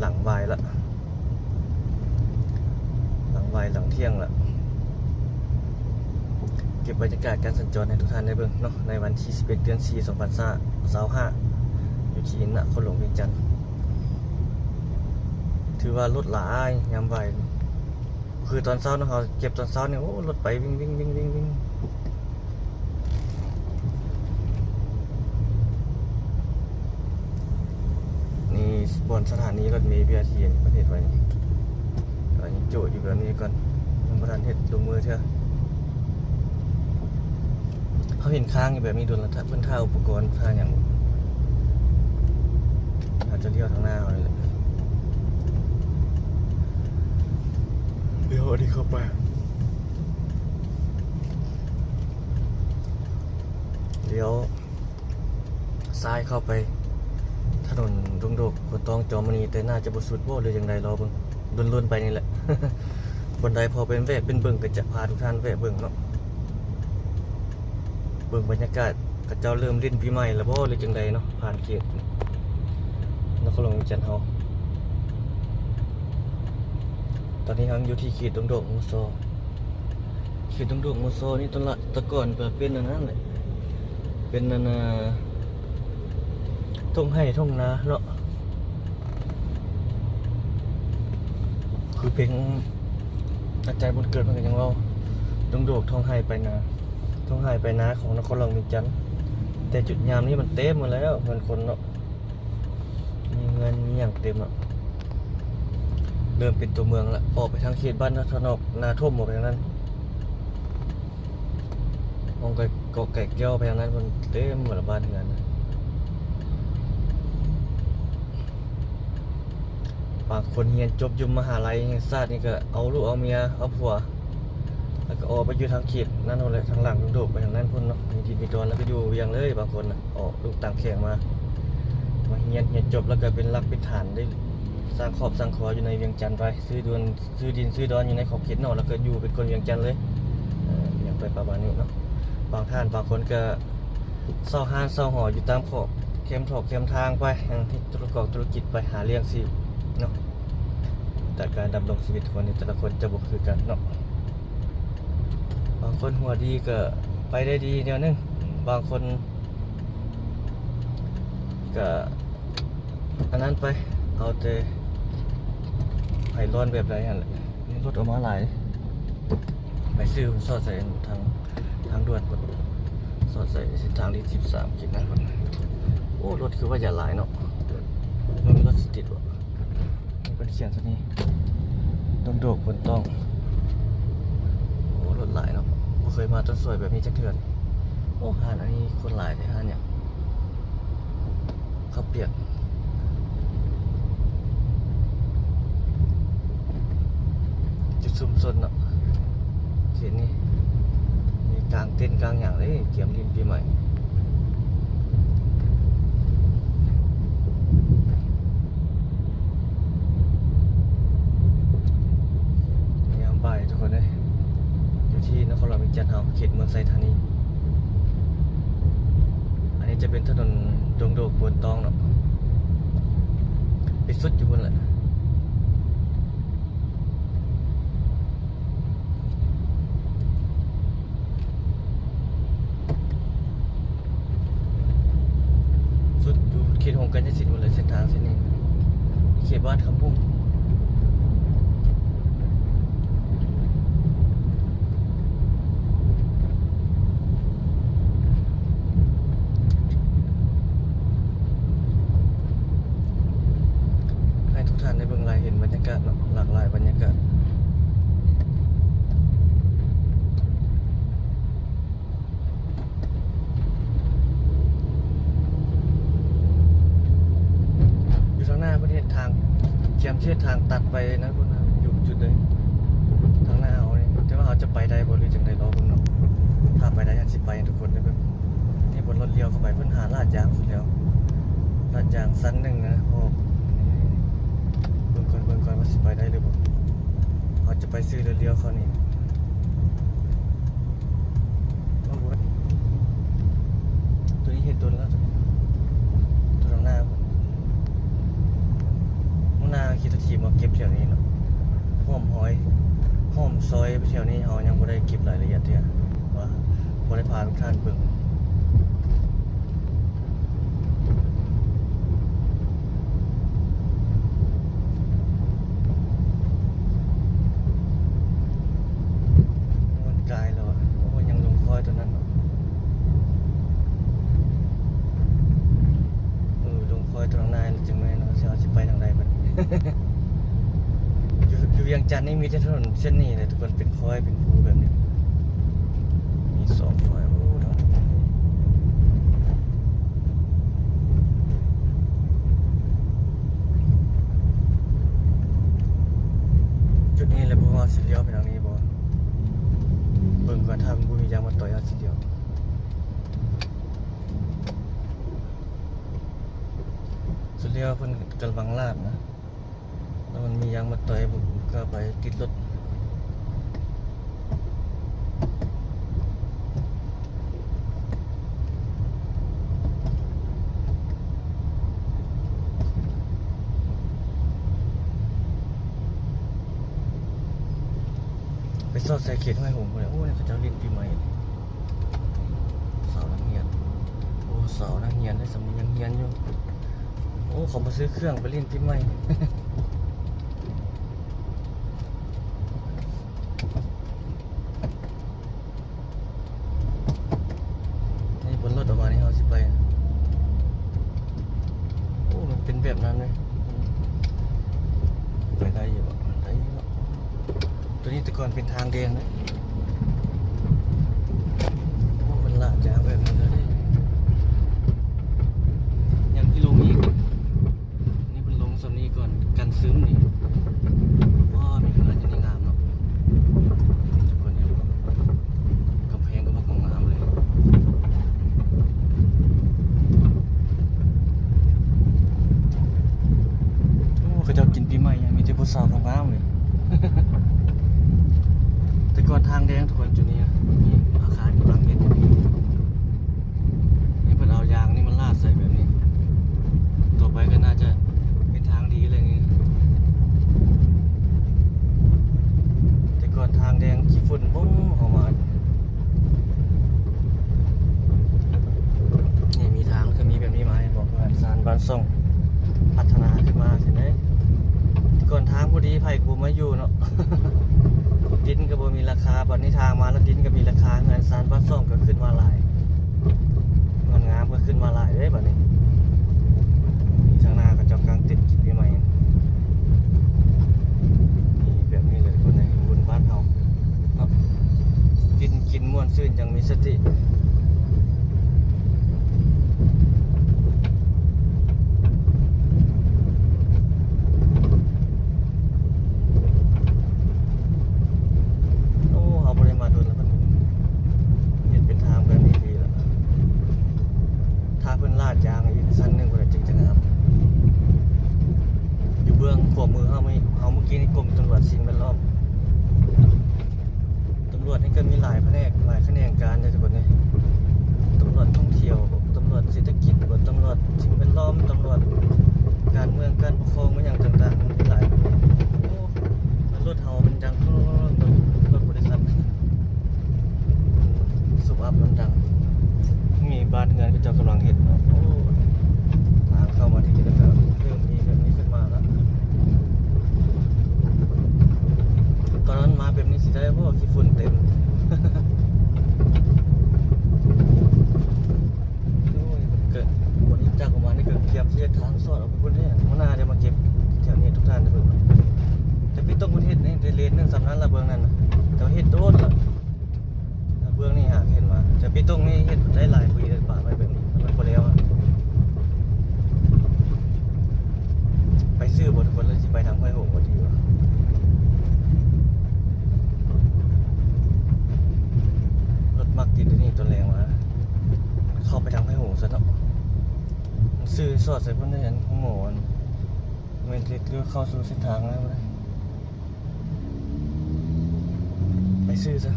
ຫຼັງບ່າຍລະ ຫຼັງບ່າຍ ຫຼັງທ່ຽງລະ. ເກັບບັນຍາກາດການສັນຈອນໃຫ້ທຸກທ່ານໄດ້ເບິ່ງເນາະ ໃນວັນທີສິບເອັດ ເດືອນສີ່ ສອງພັນຊາວຫ້າ ຢູ່ທີ່ນະຄອນຫຼວງວຽງຈັນ. ຖືວ່າລົດຫຼາຍຍາມບ່າຍນີ້ ຄືຕອນເຊົ້າເນາະ ເຮົາເກັບຕອນເຊົ້ານີ້ ໂອ້ ລົດໄປວິ່ງໆໆໆ. ນີ້ບ່ອນສະຖານີລົດເມ ບີອາທີ ເພິ່ນເຮັດໄວ້ນີ້ ອັນນີ້ໂຈະຢູ່ແບບນີ້ກ່ອນ ຍັງບໍ່ທັນເຮັດລົງມືເທື່ອ. ເຮົາເຫັນຄ້າງຢູ່ແບບນີ້ດົນລະ ຖ້າເພິ່ນຖ້າອຸປະກອນ ຖ້າຫຍັງ ເຮົາຈະລ້ຽວທາງໜ້າເຮົານີ້ແຫຼະ ລ້ຽວອັນນີ້ເຂົ້າໄປ ລ້ຽວຊ້າຍເຂົ້າໄປຖະໜົນດົງໂດກ ໂພນຕອງ ຈອມມະນີ ແຕ່ໜ້າຈະບໍ່ສຸດບໍ່ ຫຼືຈັ່ງໃດ ລໍເບິ່ງ ລຸ້ນໆໄປນີ້ແຫຼະ. ບ່ອນໃດພໍເປັນແວະເປັນເບິ່ງ ກໍຈະພາທຸກທ່ານແວະເບິ່ງເນາະ ເບິ່ງບັນຍາກາດ ເຂົາເຈົ້າເລີ່ມຫຼິ້ນປີໃໝ່ແລ້ວບໍ່ ຫຼືຈັ່ງໃດເນາະ ຜ່ານເຂດນະຄອນຫຼວງວຽງຈັນເຮົາ. ຕອນນີ້ເຮົາຢູ່ທີ່ເຂດດົງໂດກ ມຊ ເຂດດົງໂດກ ມຊ ນີ້ ຕະລະ ແຕ່ກ່ອນກໍເປັນອັນນັ້ນແຫຼະ ເປັນອັນ ເອີ ທົ່ງໄຮ່ທົ່ງນາເນາະ ຄືເພງອາຈານບຸນເກີດເພິ່ນກໍຍັງເວົ້າ ດົງໂດກ ທົ່ງໄຮ່ໄປນາ ທົ່ງໄຮ່ໄປນາຂອງນະຄອນຫຼວງວຽງຈັນ. ແຕ່ຈຸດຍາມນີ້ມັນເຕັມໝົດແລ້ວ ເຮືອນຄົນເນາະ ມີເຮືອນມີຫຍັງເຕັມເນາະ ເລີ່ມເປັນຕົວເມືອງລະ ອອກໄປທາງເຂດບ້ານນາທະນອກ ນາທົ່ມ ອອກໄປທາງນັ້ນ ຫ້ອງກະ ເກາະໄກ່ແກ້ວໄປທາງນັ້ນ ເພິ່ນເຕັມໝົດລະ ບ້ານເຮືອນ. ບາງຄົນຮຽນຈົບຢູ່ມະຫາໄລແຫ່ງຊາດນີ້ ກໍເອົາລູກເອົາເມຍເອົາຜົວ ແລ້ວກໍອອກໄປຢູ່ທາງເຂດນັ້ນພຸ້ນແຫຼະ ທາງຫຼັງດົງໂດກໄປທາງນັ້ນພຸ້ນເນາະ ມີດິນມີດອນ ແລ້ວກໍຢູ່ວຽງເລີຍ. ບາງຄົນນະ ອອກລູກຕ່າງແຂວງມາ ມາຮຽນ ຮຽນຈົບແລ້ວກໍເປັນຫຼັກເປັນຖານໄດ້ ສ້າງຄອບສ້າງຄົວຢູ່ໃນວຽງຈັນໄປ ຊື້ດວນ ຊື້ດິນຊື້ດອນຢູ່ໃນຂອບເຂດເນາະ ແລ້ວກໍຢູ່ເປັນຄົນວຽງຈັນເລີຍ ເອີ ຫຍັງໄປປະມານນີ້ເນາະ. ບາງທ່ານບາງຄົນກໍເຊົ່າຮ້ານເຊົ່າຫໍຢູ່ຕາມຂອບແຄມຖອກແຄມທາງໄປ ເຮັດທຸລະກອກທຸລະກິດໄປ ຫາລ້ຽງຊີບເນາະ. ແຕ່ການດຳລົງຊີວິດຄົນນີ້ ແຕ່ລະຄົນຈະບໍ່ຄືກັນເນາະ ບາງຄົນຫົວດີກໍໄປໄດ້ດີແນວໜຶ່ງ ບາງຄົນ ກະອັນນັ້ນໄປ ເອົາແຕ່ໃຜຮ້ອນແບບໃດຫັ້ນແຫຼະ. ມີລົດອອກມາຫຼາຍ ໄປຊື້ສອດໃສ່ທາງ ທາງດ່ວນພຸ້ນ ສອດໃສ່ເສັ້ນທາງລີດສິບສາມ ເຂດນັ້ນພຸ້ນ. ໂອ້ ລົດຄືວ່າຈະຫຼາຍເນາະ ເບິ່ງລົດຊິຕິດບໍ່. ນີ້ເພິ່ນຂຽນຕົວນີ້ ດົງໂດກ ໂພນຕອງ. ໂອ້ ລົດຫຼາຍເນາະ ບໍ່ເຄີຍມາຕົ້ນສວຍແບບນີ້ຈັກເທື່ອ. ໂອ້ ຮ້ານອັນນີ້ຄົນຫຼາຍແທ້ ຮ້ານຫຍັງ ເຂົ້າປຽກ. ຈຸດຊຸມຊົນເນາະ ເຂດນີ້ ມີກາງເຕັນກາງຫຍັງເດ້ ກຽມຫຼິ້ນປີໃໝ່. ຍາມບ່າຍທຸກຄົນເອີຍ ຢູ່ທີ່ນະຄອນຫຼວງວຽງຈັນເຮົາ ເຂດເມືອງໄຊທານີ. ອັນນີ້ຈະເປັນຖະໜົນດົງໂດກ ໂພນຕອງເນາະ ໄປສຸດຢູ່ພຸ້ນແຫຼະ. ສຸດຢູ່ເຂດໂຮງການຍາສິນໝົດເລີຍ ເສັ້ນທາງເສັ້ນນີ້ ເຂດບ້ານຄຳບຸ້ງ. ເ ຖ່າຍບັນຍາກາດ ຢູ່ທາງໜ້າເພິ່ນເຮັດທາງ ກຽມຊິເຮັດທາງຕັດໄປນະ ພຸ້ນນະ ຢູ່ຈຸດໃດ ທາງໜ້າເຮົານີ້ ແຕ່ວ່າເຮົາຈະໄປໄດ້ບໍ່ ຫຼືຈັ່ງໃດ ລໍເບິ່ງເນາະ. ຖ້າໄປໄດ້ ອາດຊິໄປໃຫ້ທຸກຄົນໄດ້ເບິ່ງ. ນີ້ບົນລົດລ້ຽວເຂົ້າໄປ ເພິ່ນຫາລາດຢາງສຸດແລ້ວ ລາດຢາງຊັ້ນໜຶ່ງນະ. ໂອ້ ເບິ່ງກ່ອນ ເບິ່ງກ່ອນວ່າຊິໄປໄດ້ຫຼືບໍ່. ເຮົາຈະໄປຊື່ລົດລ້ຽວເຂົ້ານີ້. ໂຕນີ້ເຮັດດົນແລ້ວ ໂຕທາງໜ້າພຸ້ນ. ມື້ໜ້າຄິດຈະຖີບມາເກັບແຖວນີ້ເນາະ ອ້ອມຮອຍ ອ້ອມຊອຍແຖວນີ້ ເຮົາຍັງບໍ່ໄດ້ເກັບລາຍລະອຽດເທື່ອ ວ່າບໍ່ໄດ້ພາທຸກທ່ານເບິ່ງ. ມ່ວນກາຍແລ້ວອະ. ໂອ້ ຍັງລົງຄອຍຕົວນັ້ນເນາະ. ເອີ ລົງຄອຍຕົວທາງໜ້ານີ້ ຈັ່ງແມ່ນເນາະ ຊິເຮົາຊິໄປທາງໃດບັດນີ້. ຢູ່ ຢູ່ວຽງຈັນນີ້ມີແຕ່ຖະໜົນເສັ້ນນີ້ແຫຼະທຸກຄົນ ເປັນຄອຍເປັນພູແບບນີ້. ມີສອງຄອຍ ໂອ້ ທາງ ຈຸດນີ້ແຫຼະ ບໍ່ຮູ້ວ່າຊິລ້ຽວໄປທາງນີ້ບໍ່. ເບິ່ງກ່ອນ ຖ້າມັນບໍ່ມີຢາງມາຕ່ອຍ ເຮົາຊິລ້ຽວ. ສຸດແລ້ວເພິ່ນກຳລັງລາດນະ ແລ້ວມັນມີຢາງມາຕ່ອຍ ບໍ່ກ້າໄປ ຕິດລົດ. ໄປຊອດໃສ່ເຂດຫ້ວຍຫົງພຸ້ນແຫຼະ. ໂອ້ ນີ້ເຂົາເຈົ້າຫຼິ້ນປີໃໝ່ ສາວນັກຮຽນ. ໂອ້ ສາວນັກຮຽນໄດ້ສ່ຳນີ້ຍັງຮຽນຢູ່. ໂອ້ ເຂົາມາຊື້ເຄື່ອງໄປຫຼິ້ນປີໃໝ່. ນີ້ບົນລົດອອກມານີ້ ເຮົາຊິໄປ ໂອ້ ມັນເປັນແບບນັ້ນເລີຍ. ໄປໄດ້ຢູ່ບໍ່? ໄດ້ຢູ່. ໂຕນີ້ແຕ່ກ່ອນເປັນທາງແດງເດ້. ໂອ້ ເພິ່ນລາດຢາງແບບນີ້ເລີຍເດ້. ຍັງຊິລົງອີກ. ນີ້ເພິ່ນລົງສ່ຳນີ້ກ່ອນ ກັນຊຶມນີ້. ວ້າ ມີເຮືອນຢູ່ນີ້ງາມເນາະ ທຸກຄົນເຫັນບໍ່? ກຳແພງກໍບັກງາມເລີຍ. ໂອ້ ເຂົາເຈົ້າກິນປີໃໝ່ ມີແຕ່ຜູ້ສາວງາມໆເລີຍ. ແຕ່ກ່ອນທາງແດງ ທຸກຄົນ ຈຸດນີ້ນະ ມີອາຄານກຳລັງເຮັດຢູ່ນີ້. ນີ້ເພິ່ນເອົາຢາງນີ້ມາລາດໃສ່ແບບນີ້ ຕໍ່ໄປກໍໜ້າຈະເປັນທາງດີແລ້ວນີ້. ແຕ່ກ່ອນທາງແດງຂີ້ຝຸ່ນ ໂອ້ ເຮົາມາ ນີ້ມີທາງ ຄືມີແບບນີ້ມາໃຫ້ບອກ ເຮືອນຊານບ້ານຊ່ອງ ພັດທະນາຂຶ້ນມາຊັ້ນເດ້. ແຕ່ກ່ອນທາງບໍ່ດີ ໃຜກໍບໍ່ມາຢູ່ເນາະ ດິນກໍບໍ່ມີລາຄາ. ບັດນີ້ທາງມາແລ້ວ ດິນກໍມີລາຄາ ເຮືອນຊານບ້ານຊ່ອງກໍຂຶ້ນມາຫຼາຍ ເຮືອນງາມກໍຂຶ້ນມາຫຼາຍເດ້ບັດນີ້. ທາງໜ້າເຂົາເຈົ້າກາງເຕັນກິນປີໃໝ່ ນີ້ແບບນີ້ແຫຼະທຸກຄົນເອີຍ ບຸນບ້ານເຮົາເນາະ. ກິນ ກິນມ່ວນຊື່ນຢ່າງມີສະຕິ. ໂອ້ ເຮົາບໍ່ໄດ້ມາດົນແລ້ວ ເພິ່ນເຮັດເປັນທາງແບບນີ້ດີແລ້ວ. ຖ້າເພິ່ນລາດຢາງອີກຊັ້ນໜຶ່ງພຸ້ນແຫຼະ ຈຶ່ງຈະງາມ. ຢູ່ເບື້ອງຂວາມືເຮົາ ເຮົາມື້ກີ້ນີ້ ກົມຕຳຫຼວດສິ່ງແວດລ້ອມ. ຕຳຫຼວດນີ້ກໍມີຫຼາຍພະແນກ ຫຼາຍຂະແໜງການເດ້ທຸກຄົນເດ້. ຕຳຫຼວດທ່ອງທ່ຽວບໍ ຕຳຫຼວດເສດຖະກິດບໍ ຕຳຫຼວດສິ່ງແວດລ້ອມ ຕຳຫຼວດການເມືອງການປົກຄອງ ມາຫຍັງຕ່າງໆ ມີຫຼາຍພະແນກ. ໂອ້ ລົດເຮົາມັນດັງ ລົດ ລົດບໍລິສັດ ສູບອັບມັນດັງ. ມີບ້ານເຮືອນເຂົາເຈົ້າກຳລັງເຮັດເນາະ. ໂອ້ ທາງເຂົ້າມາທີ່ນີ້ແລ້ວກໍເລີ່ມມີແບບນີ້ຂຶ້ນມາລະ. ຕອນນັ້ນມາແບບນີ້ຊິໄດ້ບໍ່? ຂີ້ຝຸ່ນເຕັມ. ໂອ້ຍ ເກີດ ຄົນຮູ້ຈັກປະມານນີ້ກໍກຽມຊິເຮັດທາງສອດອອກໄປພຸ້ນແຫຼະ. ມື້ໜ້າຈະມາເກັບແຖວນີ້ ທຸກທ່ານໄດ້ເບິ່ງ. ຈະໄປຕົກ ເຂດໜຶ່ງສ່ຳນັ້ນລະເບື້ອງນັ້ນນະ ແຕ່ວ່າເຮັດໂດນລະ ລະເບື້ອງນີ້ຫາກເຫັນວ່າ ຈະໄປຕົງນີ້ເຮັດໄດ້ຫຼາຍປີແລ້ວ ປະໄວ້ແບບນີ້ ມັນບໍ່ແລ້ວອະ. ໄປຊື່ບໍ່ທຸກຄົນ ຫຼືຊິໄປທາງຫ້ວຍໂຫງບໍ່ດີວະ? ລົດມັກຕິດຢູ່ນີ້ຕອນແລງວ່າ ເຂົ້າໄປທາງຫ້ວຍໂຫງຊະເນາະ. ມັນຊື່ສອດໃສ່ພຸ້ນເດ້ ອັນໂຮງໝໍ ອັນ ແມ່ນເລັກ ເຂົ້າສູ່ເສັ້ນທາງແລ້ວເດ້. ໄປຊື່ຊະ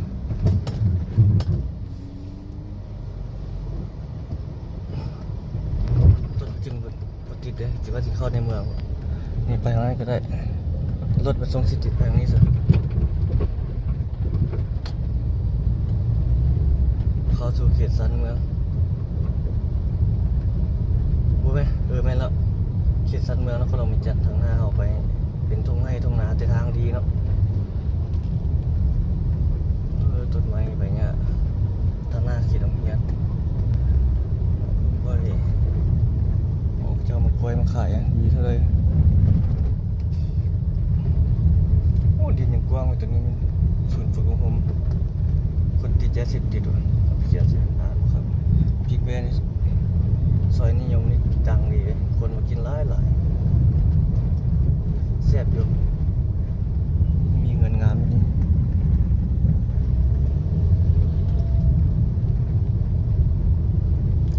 ລົດຈຶ່ງບໍ່ຕິດເດ້ ຊິວ່າຊິເຂົ້າໃນເມືອງ. ນີ້ໄປທາງນັ້ນກໍໄດ້ ລົດມາສົ່ງຊິຕິດໄປທາງນີ້ຊະ. ເຂົ້າສູ່ເຂດຊານເມືອງ ບໍ່ແມ່ນ ເອີ ແມ່ນແລ້ວ ເຂດຊານເມືອງນະຄອນຫຼວງວຽງຈັນ. ທາງໜ້າເຮົາໄປເປັນທົ່ງໄຮ່ທົ່ງນາ ແຕ່ທາງດີເນາະ. ເອີ ຕົ້ນໄມ້ໃບຫຍ້າ ທາງໜ້າເຂດໂຮງຮຽນ. ໂອ້ຍ ເຈົ້າມາກ້ວຍມາຂາຍຫຍັງ ມີເທົ່າໃດ? ໂອ້ ດິນຍັງກວ້າງເວີຍ ຕົວນີ້ແມ່ນສູນຝຶກອົບຮົມຄົນຕິດຢາເສບຕິດຫວາ ເອົາໄປຂຽນໃສ່ ອ່ານບໍ່ຄັກ. ພິກແວ່ນີ້ ຊອຍນິຍົມນີ້ດັງດີເດ້ ຄົນມາກິນຫຼາຍໆ ແຊບຢູ່ ມີເງິນງາມຢູ່ນີ້.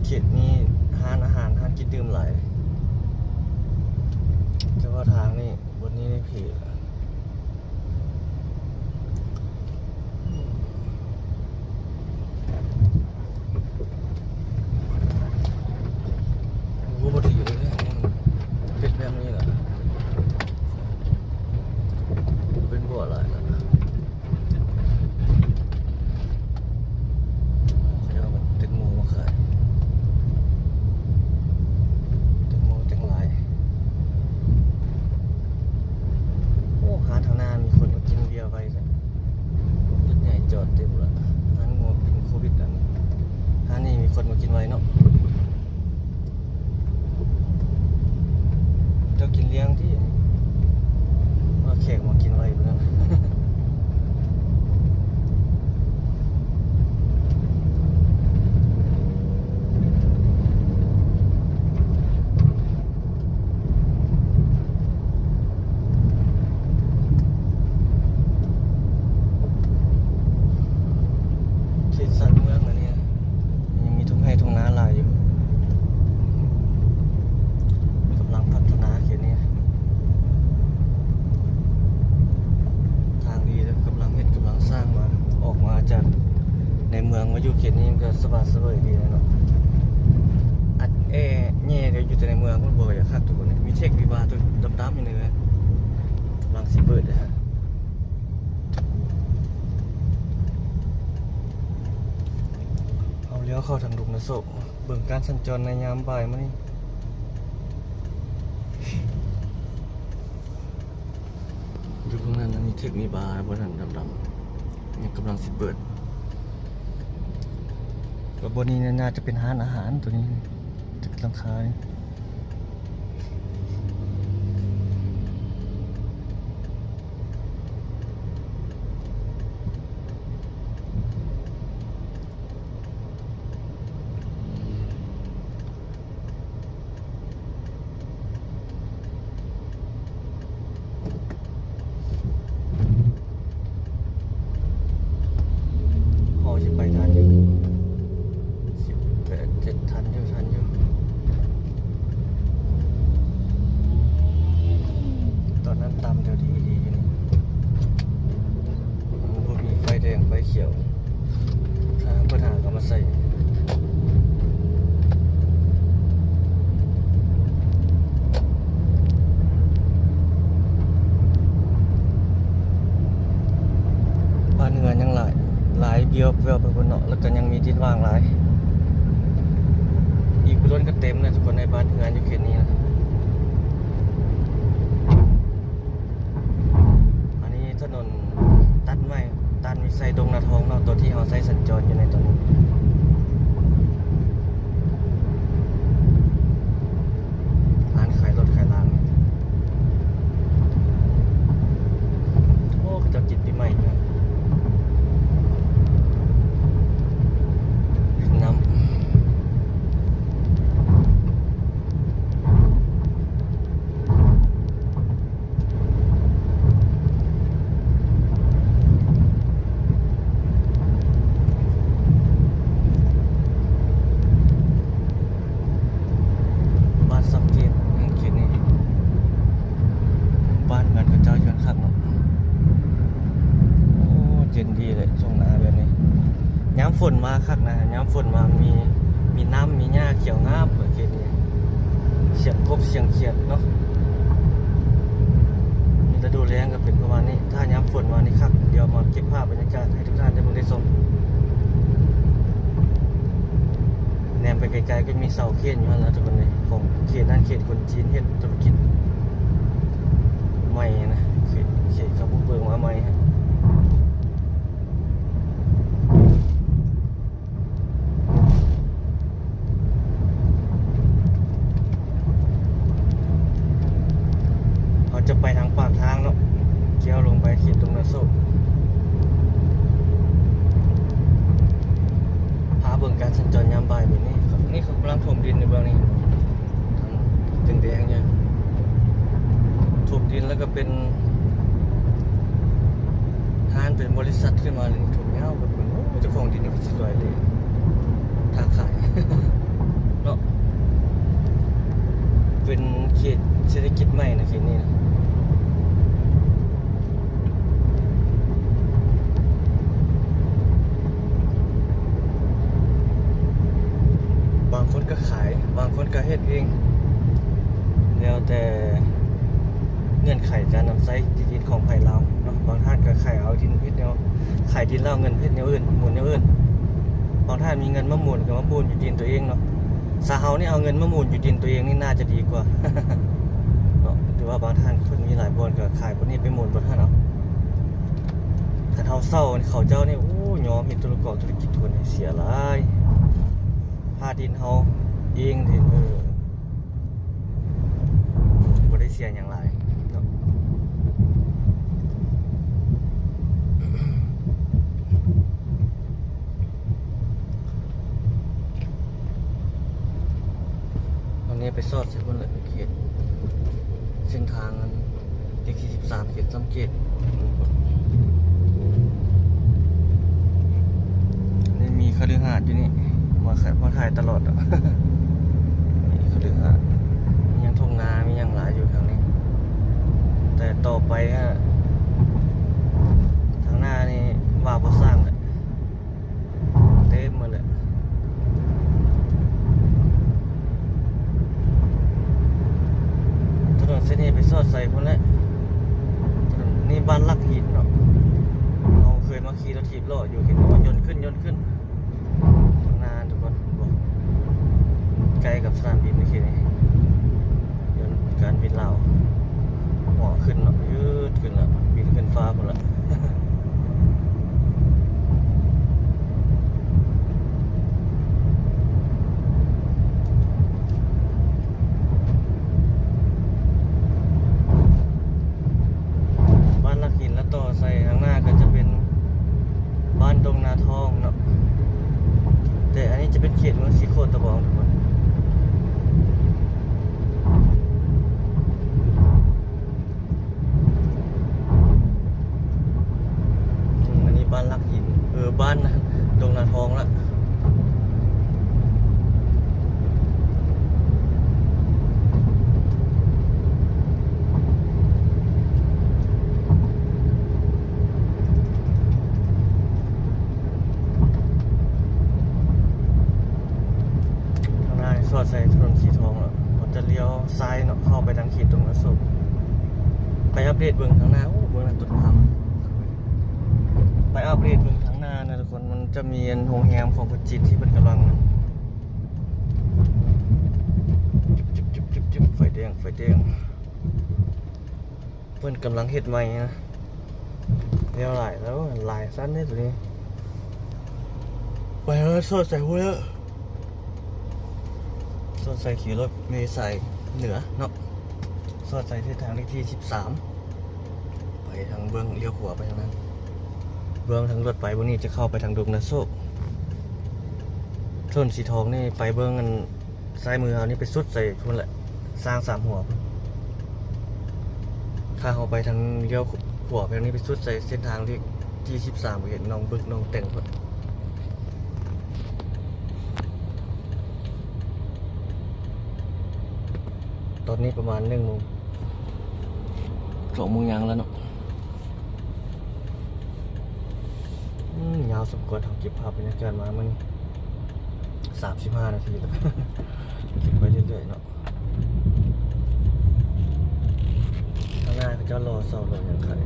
ເຂດນີ້ຮ້ານອາຫານ ຮ້ານກິນດື່ມຫຼາຍ. ແຕ່ວ່າທາງນີ້ ບົດນີ້ໄດ້ຜີ ໂອ້ ບໍ່ຖືກເລີຍ ເປັນແບບນີ້ລະ ເປັນບົວຫຼາຍລະ. ເຂົາເຈົ້າເອົາແຕງໂມມາຂາຍ ແຕງໂມແຕງຫຼາຍ. ໂອ້ ຮ້ານທາງໜ້າມີຄົນມາກິນເບຍໄວແທ້ ລົດໃຫຍ່ຈອດເຕັມລະ. ຮ້ານງົວກິນໂຄວິດ ອັນນີ້ ຮ້ານນີ້ມີຄົນມາກິນໄວເນາະ. ເຈົ້າກິນລ້ຽງຕິ ວ່າແຂກມາກິນໄວພຸ້ນນະ. ເຂດຊານເມືອງອັນນີ້ ຍັງມີທົ່ງໄຮ່ທົ່ງນາຫຼາຍຢູ່ ກຳລັງພັດທະນາເຂດນີ້ ທາງດີເດີ ກຳລັງເຮັດ ກຳລັງສ້າງມາ ອອກມາຈາກໃນເມືອງມາຢູ່ເຂດນີ້ມັນກໍສະບາຍສະເຫວີຍດີແລ້ວເນາະ. ອັດແອແຍ່ແຕ່ຢູ່ແຕ່ໃນເມືອງ ມັນບໍ່ຢາກຄັກທຸກຄົນ ມີເທັກມີບາຕົວດຳໆຢູ່ນີ້ ກຳລັງຊິເປີດເດີ. ເຮົາລ້ຽວເຂົ້າທາງດົງນະໂສກ ເບິ່ງການສັນຈອນໃນຍາມບ່າຍມື້ນີ້. ຢູ່ເບື້ອງນັ້ນມີເທັກມີບາ ບ່ອນນັ້ນດຳໆ ຍັງກຳລັງຊິເປີດ. ແລ້ວບ່ອນນີ້ໜ້າຈະເປັນຮ້ານອາຫານ ໂຕນີ້ຕຶກຫຼັງຄານີ້. ພໍຊິໄປທັນຢູ່ ສິບແປດ ເຈັດ ທັນຢູ່ ທັນຢູ່. ຕອນນັ້ນຕຳແຖວທີ່ດີຢູ່ນີ້ ມັນບໍ່ມີໄຟແດງໄຟຂຽວ ທາງເພິ່ນຫາກະມາໃສ່. ບ້ານເຮືອນຍັງຫຼາຍ ຫຼາຍບຽວແວ່ວໄປພຸ້ນເນາະ ແລ້ວກະຍັງມີດິນຫວ່າງຫຼາຍ. ອີກບໍ່ດົນກະເຕັມແລ້ວທຸກຄົນ ໃນບ້ານເຮືອນຢູ່ເຂດນີ້ນະ. ອັນນີ້ຖະໜົນຕັດໃໝ່ ຕັດນີ້ໃສ່ດົງນາທອງເນາະ ຕົວທີ່ເຮົາໃຊ້ສັນຈອນຢູ່ໃນຕອນນີ້. ຮ້ານຂາຍລົດຂາຍລາງ ໂອ້ ເຂົາເຈົ້າ ຝົນມາຄັກນະ ຍາມຝົນມາມີ ມີນ້ຳ ມີຫຍ້າຂຽວງາມເຂດນີ້ ສຽງກົບສຽງຂຽດເນາະ. ມີລະດູແລ້ງກໍເປັນປະມານນີ້ ຖ້າຍາມຝົນມານີ້ຄັກ. ດຽວມາເກັບພາບບັນຍາກາດໃຫ້ທຸກທ່ານໄດ້ເບິ່ງໄດ້ຊົມ. ແນມໄປໄກໆ ກໍມີເສົາເຄນຢູ່ຫັ້ນລະທຸກຄົນເອີຍ ຂອງເຂດນັ້ນເຂດຄົນຈີນເຮັດທຸລະກິດໃໝ່ນະ ເຂດ ເຂດເຂົາບຸກເບີກມາໃໝ່. ເຮົາຈະໄປທາງປາກທາງເນາະ ກ່ຽວລົງໄປເຂດດົງນາໂຊກ ພາເບິ່ງການສັນຈອນຍາມບ່າຍແບບນີ້. ນີ້ເຂົາກຳລັງຖົມດິນຢູ່ເບື້ອງນີ້ ທາງແດງໆ ນີ້ ຖົມດິນແລ້ວກໍເປັນຮ້ານ ເປັນບໍລິສັດຂຶ້ນມາເລີຍ ຖົມຍາວໄປ. ໂອ້ ເຈົ້າຂອງດິນນີ້ກໍຊິລວຍເລີຍ ຄ້າຂາຍເນາະ. ເປັນເຂດເສດຖະກິດໃໝ່ນະ ເຂດນີ້ນະ. ບາງຄົນກໍຂາຍ ບາງຄົນກໍເຮັດເອງ ແລ້ວແຕ່ເງື່ອນໄຂການນຳໃຊ້ທີ່ດິນຂອງໃຜລາວເນາະ. ບາງທ່ານກໍຂາຍເອົາດິນເຮັດແນວ ຂາຍດິນແລ້ວເງິນເຮັດແນວອື່ນ ໝູນແນວອື່ນ. ບາງທ່ານມີເງິນມາໝູນກໍມາໝູນຢູ່ດິນຕົວເອງເນາະ. ຊາວເຮົານີ້ເອົາເງິນມາໝູນຢູ່ດິນຕົວເອງນີ້ໜ້າຈະດີກວ່າເນາະ. ຫຼືວ່າບາງທ່ານເພິ່ນມີຫຼາຍບ່ອນກໍຂາຍບ່ອນນີ້ໄປໝູນບ່ອນຫັ້ນເອົາ. ຄັນເຮົາເຊົ່າເຂົາເຈົ້ານີ້ ໂອ້ ຍອມເຮັດທຸລະກອນທຸລະກິດຄົນເສຍຫຼາຍ ພາດິນເຮົາເອງເດ້ ເອີ ບໍ່ໄດ້ເສຍຫຍັງຫຼາຍເນາະ. ອັນນີ້ໄປສອດໃສ່ພຸ້ນແຫຼະ ເຂດເສັ້ນທາງອັນ ເລກທີສິບສາມ ເຂດຊຳເຂດ. ນີ້ມີຄະລືຫາດຢູ່ນີ້ ມາ ມາຖ່າຍຕະຫຼອດ ມີຄະລືຫາດ ມີຫຍັງ ທົ່ງນາ ມີຫຍັງຫຼາຍຢູ່ທາງນີ້. ແຕ່ຕໍ່ໄປ ທາງໜ້ານີ້ວ່າບໍ່ສ້າງແຫຼະ ເຕັມໝົດແຫຼະ. ຖະໜົນເສັ້ນນີ້ໄປສອດໃສ່ພຸ້ນແຫຼະ. ນີ້ບ້ານຫຼັກຫີນເນາະ. ເຮົາເຄີຍມາຂີ່ລົດຖີບເລາະຢູ່ ເຫັນວ່າຍົນຂຶ້ນ ຍົນຂຶ້ນ ນານທຸກຄົນ ໃກ້ກັບສະໜາມບິນເຂດນີ້. ການບິນລາວ ຫົວຂຶ້ນເນາະ ຍືດຂຶ້ນລະ ບິນຂຶ້ນຟ້າພຸ້ນລະ. ບ້ານຫຼັກຫີນ ແລ້ວຕໍ່ໃສ່ທາງໜ້າກໍຈະເປັນບ້ານດົງນາທອງເນາະ. ແຕ່ອັນນີ້ຈະເປັນເຂດເມືອງສີໂຄດຕະບອງທຸກຄົນ. ອືມ ອັນນີ້ບ້ານຫຼັກຫີນ ເອີ ບ້ານດົງນາທອງລະ. ທາງໜ້າສອດໃສ່ຖະໜົນສີທອງແລ້ວ ເຮົາຈະລ້ຽວຊ້າຍເນາະ ເຂົ້າໄປທາງເຂດດົງນາໂຊກ. ໄປອັບເດດເບິ່ງທາງໜ້າ ໂອ້ ເບິ່ງນັ້ນຕົ້ນຫາມ. ໄປອັບເດດເບິ່ງທາງໜ້ານະທຸກຄົນ ມັນຈະມີອັນໂຮງແຮມຂອງຄົນຈີນທີ່ເພິ່ນກຳລັງ ຈຶບໆໆໆ ໄຟແດງ ໄຟແດງ. ເພິ່ນກຳລັງເຮັດໃໝ່ນະ ແລ້ວຫຼາຍແລ້ວ ຫຼາຍຊັ້ນເດ້ໂຕນີ້. ໄປເອົາສອດໃສ່ພຸ້ນເດີ ສອດໃສ່ຂີ່ລົດເມສາຍເໜືອເນາະ ສອດໃສ່ເສັ້ນທາງເລກທີສິບສາມ ໄປທາງເບື້ອງ ລ້ຽວຂວາໄປທາງນັ້ນ ເບື້ອງທາງລົດໄປບ່ອນນີ້ຈະເຂົ້າໄປທາງດົງນາໂຊກ. ຖະໜົນສີທອງນີ້ໄປເບື້ອງອັນ ຊ້າຍມືເຮົານີ້ໄປສຸດໃສ່ພຸ້ນແຫຼະ ຊ້າງສາມຫົວ. ຖ້າເຮົາໄປທາງລ້ຽວຂວາໄປທາງນີ້ໄປສຸດໃສ່ເສັ້ນທາງເລກທີສິບສາມ ໄປເຫັນໜອງບຶກໜອງແຕ່ງພຸ້ນ. ຕອນນີ້ປະມານໜຶ່ງໂມງ ສອງໂມງຫຍັງແລ້ວເນາະ. ອືມ ຍາວ ສົມຄວນເຮົາເກັບພາບບັນຍາກາດມາມື້ນີ້ ສາມສິບຫ້ານາທີແລ້ວ ເກັບໄປເລື້ອຍໆເນາະ. ທາງໜ້າເຂົາເຈົ້າຫຼໍ່ເສົາຫຼໍ່ຫຍັງຂາຍ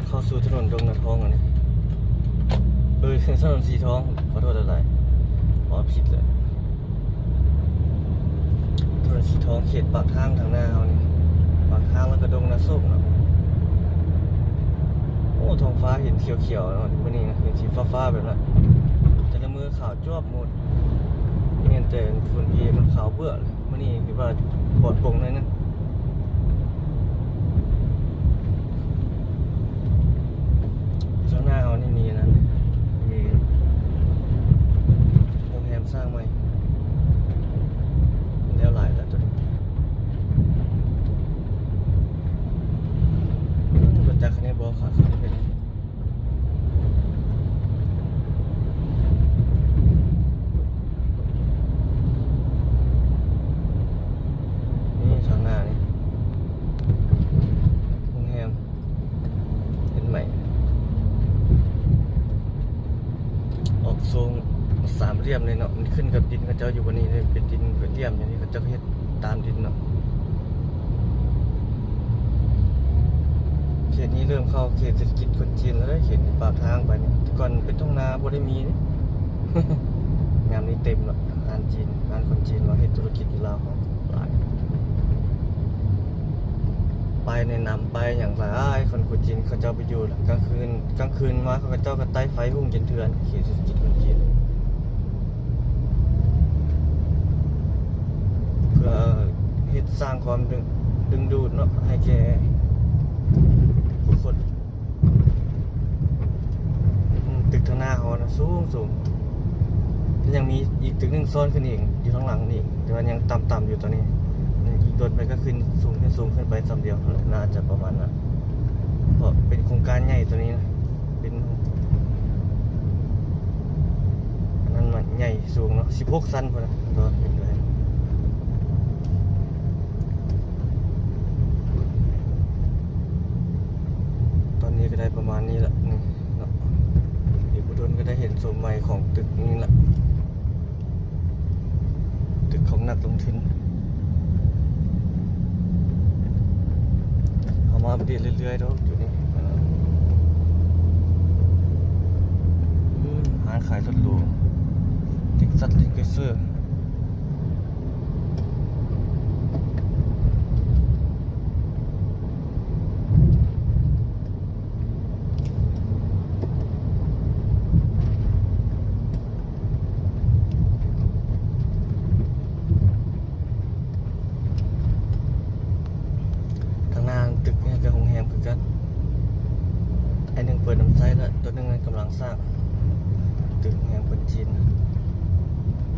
ເຂົ້າສູ່ຖະໜົນດົງນາທອງອັນນີ້ ເອີ ຖະໜົນສີທອງ ຂໍໂທດຫຼາຍໆ ເວົ້າຜິດແລ້ວ. ຖະໜົນສີທອງເຂດປາກທາງທາງໜ້າເຮົານີ້ ປາກທາງແລ້ວກໍດົງນາໂຊກເນາະ. ໂອ້ ທ້ອງຟ້າເຫັນຂຽວໆເນາະ ມື້ນີ້ນະ ເຫັນສີຟ້າໆແບບນັ້ນ ແຕ່ລະມື້ຂາວຈວບໝົດ ແມ່ນແຕ່ຝຸ່ນ ພີເອັມ ມັນຂາວເບື້ອເລີຍ. ມື້ນີ້ຄິດວ່າປອດໂປ່ງໜ້ອຍໜຶ່ງ. ຢູ່ທາງໜ້າເຮົານີ້ມີອັນນັ້ນ ມີໂຮງແຮມສ້າງໃໝ່ ແລ້ວຫຼາຍແລ້ວໂຕນີ້. ອືມ ບໍ່ຈັກຄັນນີ້ບໍ່ ຂາຂຶ້ນເປັນ ນີ້ທາງໜ້ານີ້ ໂຮງແຮມເຮັດໃໝ່ ອອກຊົງສາມຫຼ່ຽມເລີຍເນາະ. ມັນຂຶ້ນກັບດິນເຂົາເຈົ້າຢູ່ບ່ອນນີ້ເລີຍ ເປັນດິນເປັນຫຼ່ຽມ ອັນນີ້ເຂົາເຈົ້າເຮັດຕາມດິນເນາະ. ເຂດນີ້ເລີ່ມເຂົ້າເຂດເສດຖະກິດຄົນຈີນແລ້ວເດ້ ເຂດນີ້ປາກທາງໄປນີ້ ແຕ່ກ່ອນເປັນທົ່ງນາ ບໍ່ໄດ້ມີເດ້. ຍາມນີ້ເຕັມລະ ຮ້ານຈີນ ຮ້ານຄົນຈີນມາເຮັດທຸລະກິດຢູ່ລາວເຮົາຫຼາຍ. ປ້າຍແນະນຳ ປ້າຍຫຍັງຫຼາຍ ຄົນ ຄົນຈີນເຂົາເຈົ້າໄປຢູ່ລະ ກາງຄືນ ກາງຄືນມາເຂົາເຈົ້າກໍໄຕ້ໄຟຮຸ່ງເຢັນເຖື່ອນ ເຂດເສດຖະກິດຄົນຈີນ ເພື່ອເຮັດສ້າງຄວາມດຶງ ດຶງດູດເນາະ ໃຫ້ແກ່ຜູ້ຄົນ. ອືມ ຕຶກທາງໜ້າເຮົານະ ສູງໆ ຍັງມີອີກຕຶກໜຶ່ງຊ້ອນຂຶ້ນອີກ ຢູ່ທາງຫຼັງນີ້ ແຕ່ວ່າຍັງຕ່ຳໆຢູ່ຕອນນີ້ ອີກດົນໄປກໍຂຶ້ນສູງ ຂຶ້ນສູງຂຶ້ນໄປສ່ຳດຽວ ໜ້າຈະປະມານນັ້ນ ເພາະເປັນໂຄງການໃຫຍ່ໂຕນີ້ນະ ເປັນ ອັນນັ້ນມັນໃຫຍ່ສູງເນາະ ສິບຫົກຊັ້ນພຸ້ນນະ ເຫັນໄດ້. ຕອນນີ້ກໍໄດ້ປະມານນີ້ລະ ນີ້ເນາະ ອີກບໍ່ດົນກໍໄດ້ເຫັນໂສມໃໝ່ຂອງຕຶກນີ້ລະ ຕຶກຂອງນັກລົງທຶນ. ເຮົາມາອັບເດດເລື້ອຍໆດອກຢູ່ນີ້. ອືມ ຮ້ານຂາຍລົດຫຼູ ເທັກຊັສ ແລນ ຄຣວເຊີ. ທາງໜ້າຕຶກນີ້ກໍໂຮງແຮມຄືກັນ ອັນໜຶ່ງເປີດນຳໃຊ້ແລ້ວ ໂຕໜຶ່ງກຳລັງສ້າງ ຕຶກໂຮງແຮມຄົນຈີນ.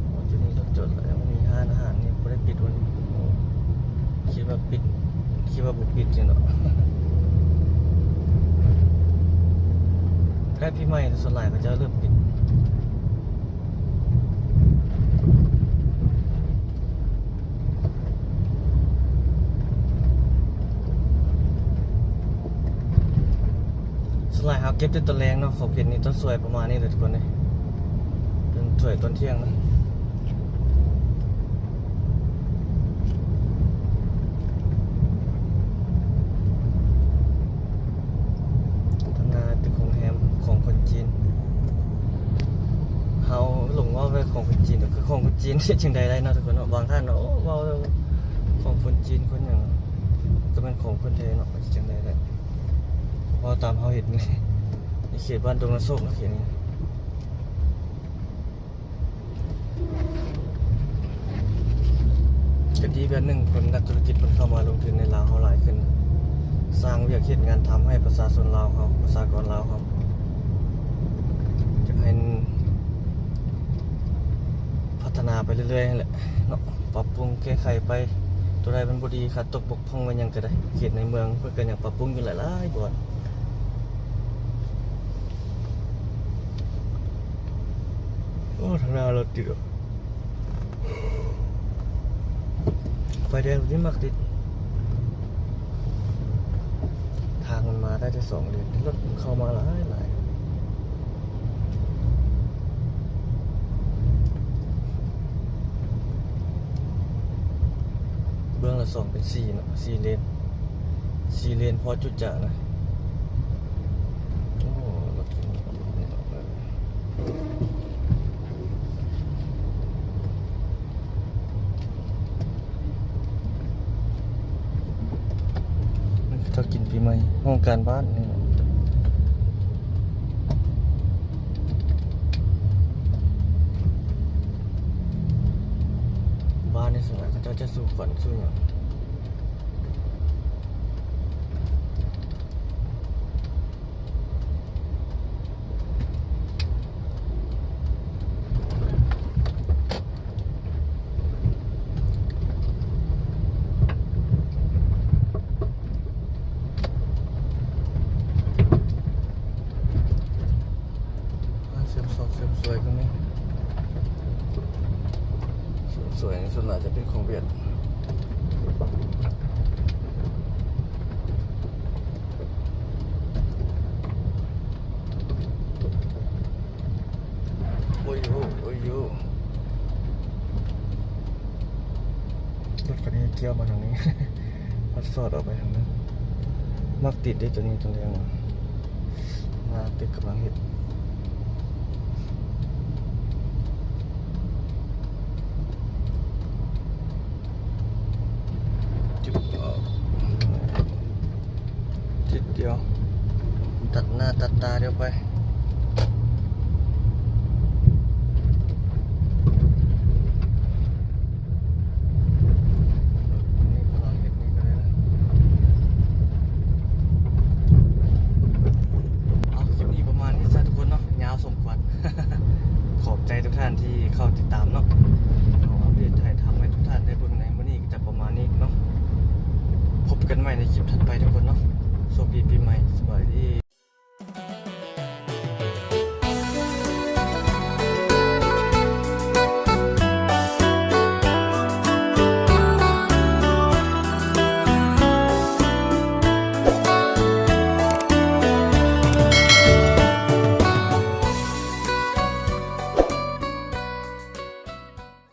ໂອ້ ຈຸດນີ້ລົດຈອດແລ້ວ ມີຮ້ານອາຫານນີ້ບໍ່ໄດ້ປິດວັນນີ້. ໂອ້ ຄິດວ່າປິດ ຄິດວ່າບໍ່ປິດຊີ້ເນາະ. ໃກ້ປີໃໝ່ສ່ວນຫຼາຍເຂົາເຈົ້າເລີ່ມປິດ. ສ່ວນຫຼາຍເຮົາເກັບແຕ່ຕອນແລງເນາະ ຂອບເຂດນີ້ຕ້ອງສວຍປະມານນີ້ແຫຼະທຸກຄົນເອີຍ ຕ້ອງສວຍຕອນທ່ຽງນະ. ທາງໜ້າຕຶກໂຮງແຮມຂອງຄົນຈີນ ເຮົາຫຼົງເວົ້າແຕ່ຂອງຄົນຈີນ ກໍຄືຂອງຄົນຈີນ ເຮັດຈັ່ງໃດໄດ້ເນາະທຸກຄົນເນາະ. ບາງທ່ານເນາະ ໂອ້ ເວົ້າຂອງຄົນຈີນຄົນຫຍັງ ກໍແມ່ນຂອງເພິ່ນແທ້ເນາະ ເຮັດຈັ່ງໃດໄດ້ ເວົ້າຕາມເຮົາເຫັນນີ້ ໃນເຂດບ້ານດົງນາໂຊກເນາະ ເຂດນີ້. ກໍດີແບບໜຶ່ງ ຄົນນັກທຸລະກິດເພິ່ນເຂົ້າມາລົງທຶນໃນລາວເຮົາຫຼາຍຂຶ້ນ ສ້າງວຽກເຮັດງານທຳໃຫ້ປະຊາຊົນລາວເຮົາ ປະຊາກອນລາວເຮົາ ຢາກໃຫ້ພັດທະນາໄປເລື້ອຍໆຫັ້ນແຫຼະເນາະ ປັບປຸງແກ້ໄຂໄປ ຕົວໃດມັນບໍ່ດີ ຂາດຕົກບົກ ພ່ອງແມ່ນຫຍັງກໍໄດ້ ເຂດໃນເມືອງເພິ່ນກໍຍັງປັບປຸງຢູ່ຫຼາຍໆບ່ອນ. ໂອ້ ທາງໜ້າລົດຕິດ ໄຟແດງນີ້ມັກຕິດ ທາງມັນມ ມາໄດ້ແຕ່ສອງເລນ ລົດເຂົ້າມາຫຼາຍໆ ເບື້ອງລະສອງເປັນສີ່ເນາະ ສີ່ເລນ ສີ່ເລນພໍຈຸຈະນະ. ໂອ້ ລົດ ເຂົາເຈົ້າກິນປີໃໝ່ ຫ້ອງການບ້ານນີ້. ບ້ານນີ້ສ່ວນຫຼາຍເຂົາເຈົ້າຈະສູ່ຂວັນສູ່ຫຍັງ. ເສີມສອກເສີມສວຍກໍມີ ເສີມສວຍນີ້ສ່ວນຫຼາຍຈະເປັນຂອງຫວຽດ. ໂອ້ຍໂອ້ ໂອ້ຍໂອ້ ລົດຄັນນີ້ກ່ຽວມາທາງນີ້ ມັນສອດອອກໄປທາງນັ້ນ. ມັກຕິດເດ້ໂຕນີ້ ໂຕແດງ ໜ້າຕຶກກຳລັງເຮັດ. ຈຶບອອກ ທິດດຽວ ຕັດໜ້າຕັດຕາດຽວໄປ. ນີ້ກຳລັງເຮັດນີ້ກໍໄດ້ນະ. ເອົາ ຄລິບນີ້ປະມານນີ້ຊະທຸກຄົນເນາະ ຍາວສົມຄວນ. ຂອບໃຈທຸກທ່ານທີ່ເຂົ້າຕິດຕາມເນາະ ເຮົາອັບເດດຖ່າຍທຳໃຫ້ທຸກທ່ານໄດ້ເບິ່ງໃນມື້ນີ້ກໍຈະປະມານນີ້ເນາະ. ພົບກັນໃໝ່ໃນຄລິບຖັດໄປທຸກຄົນເນາະ. ໂຊກດີ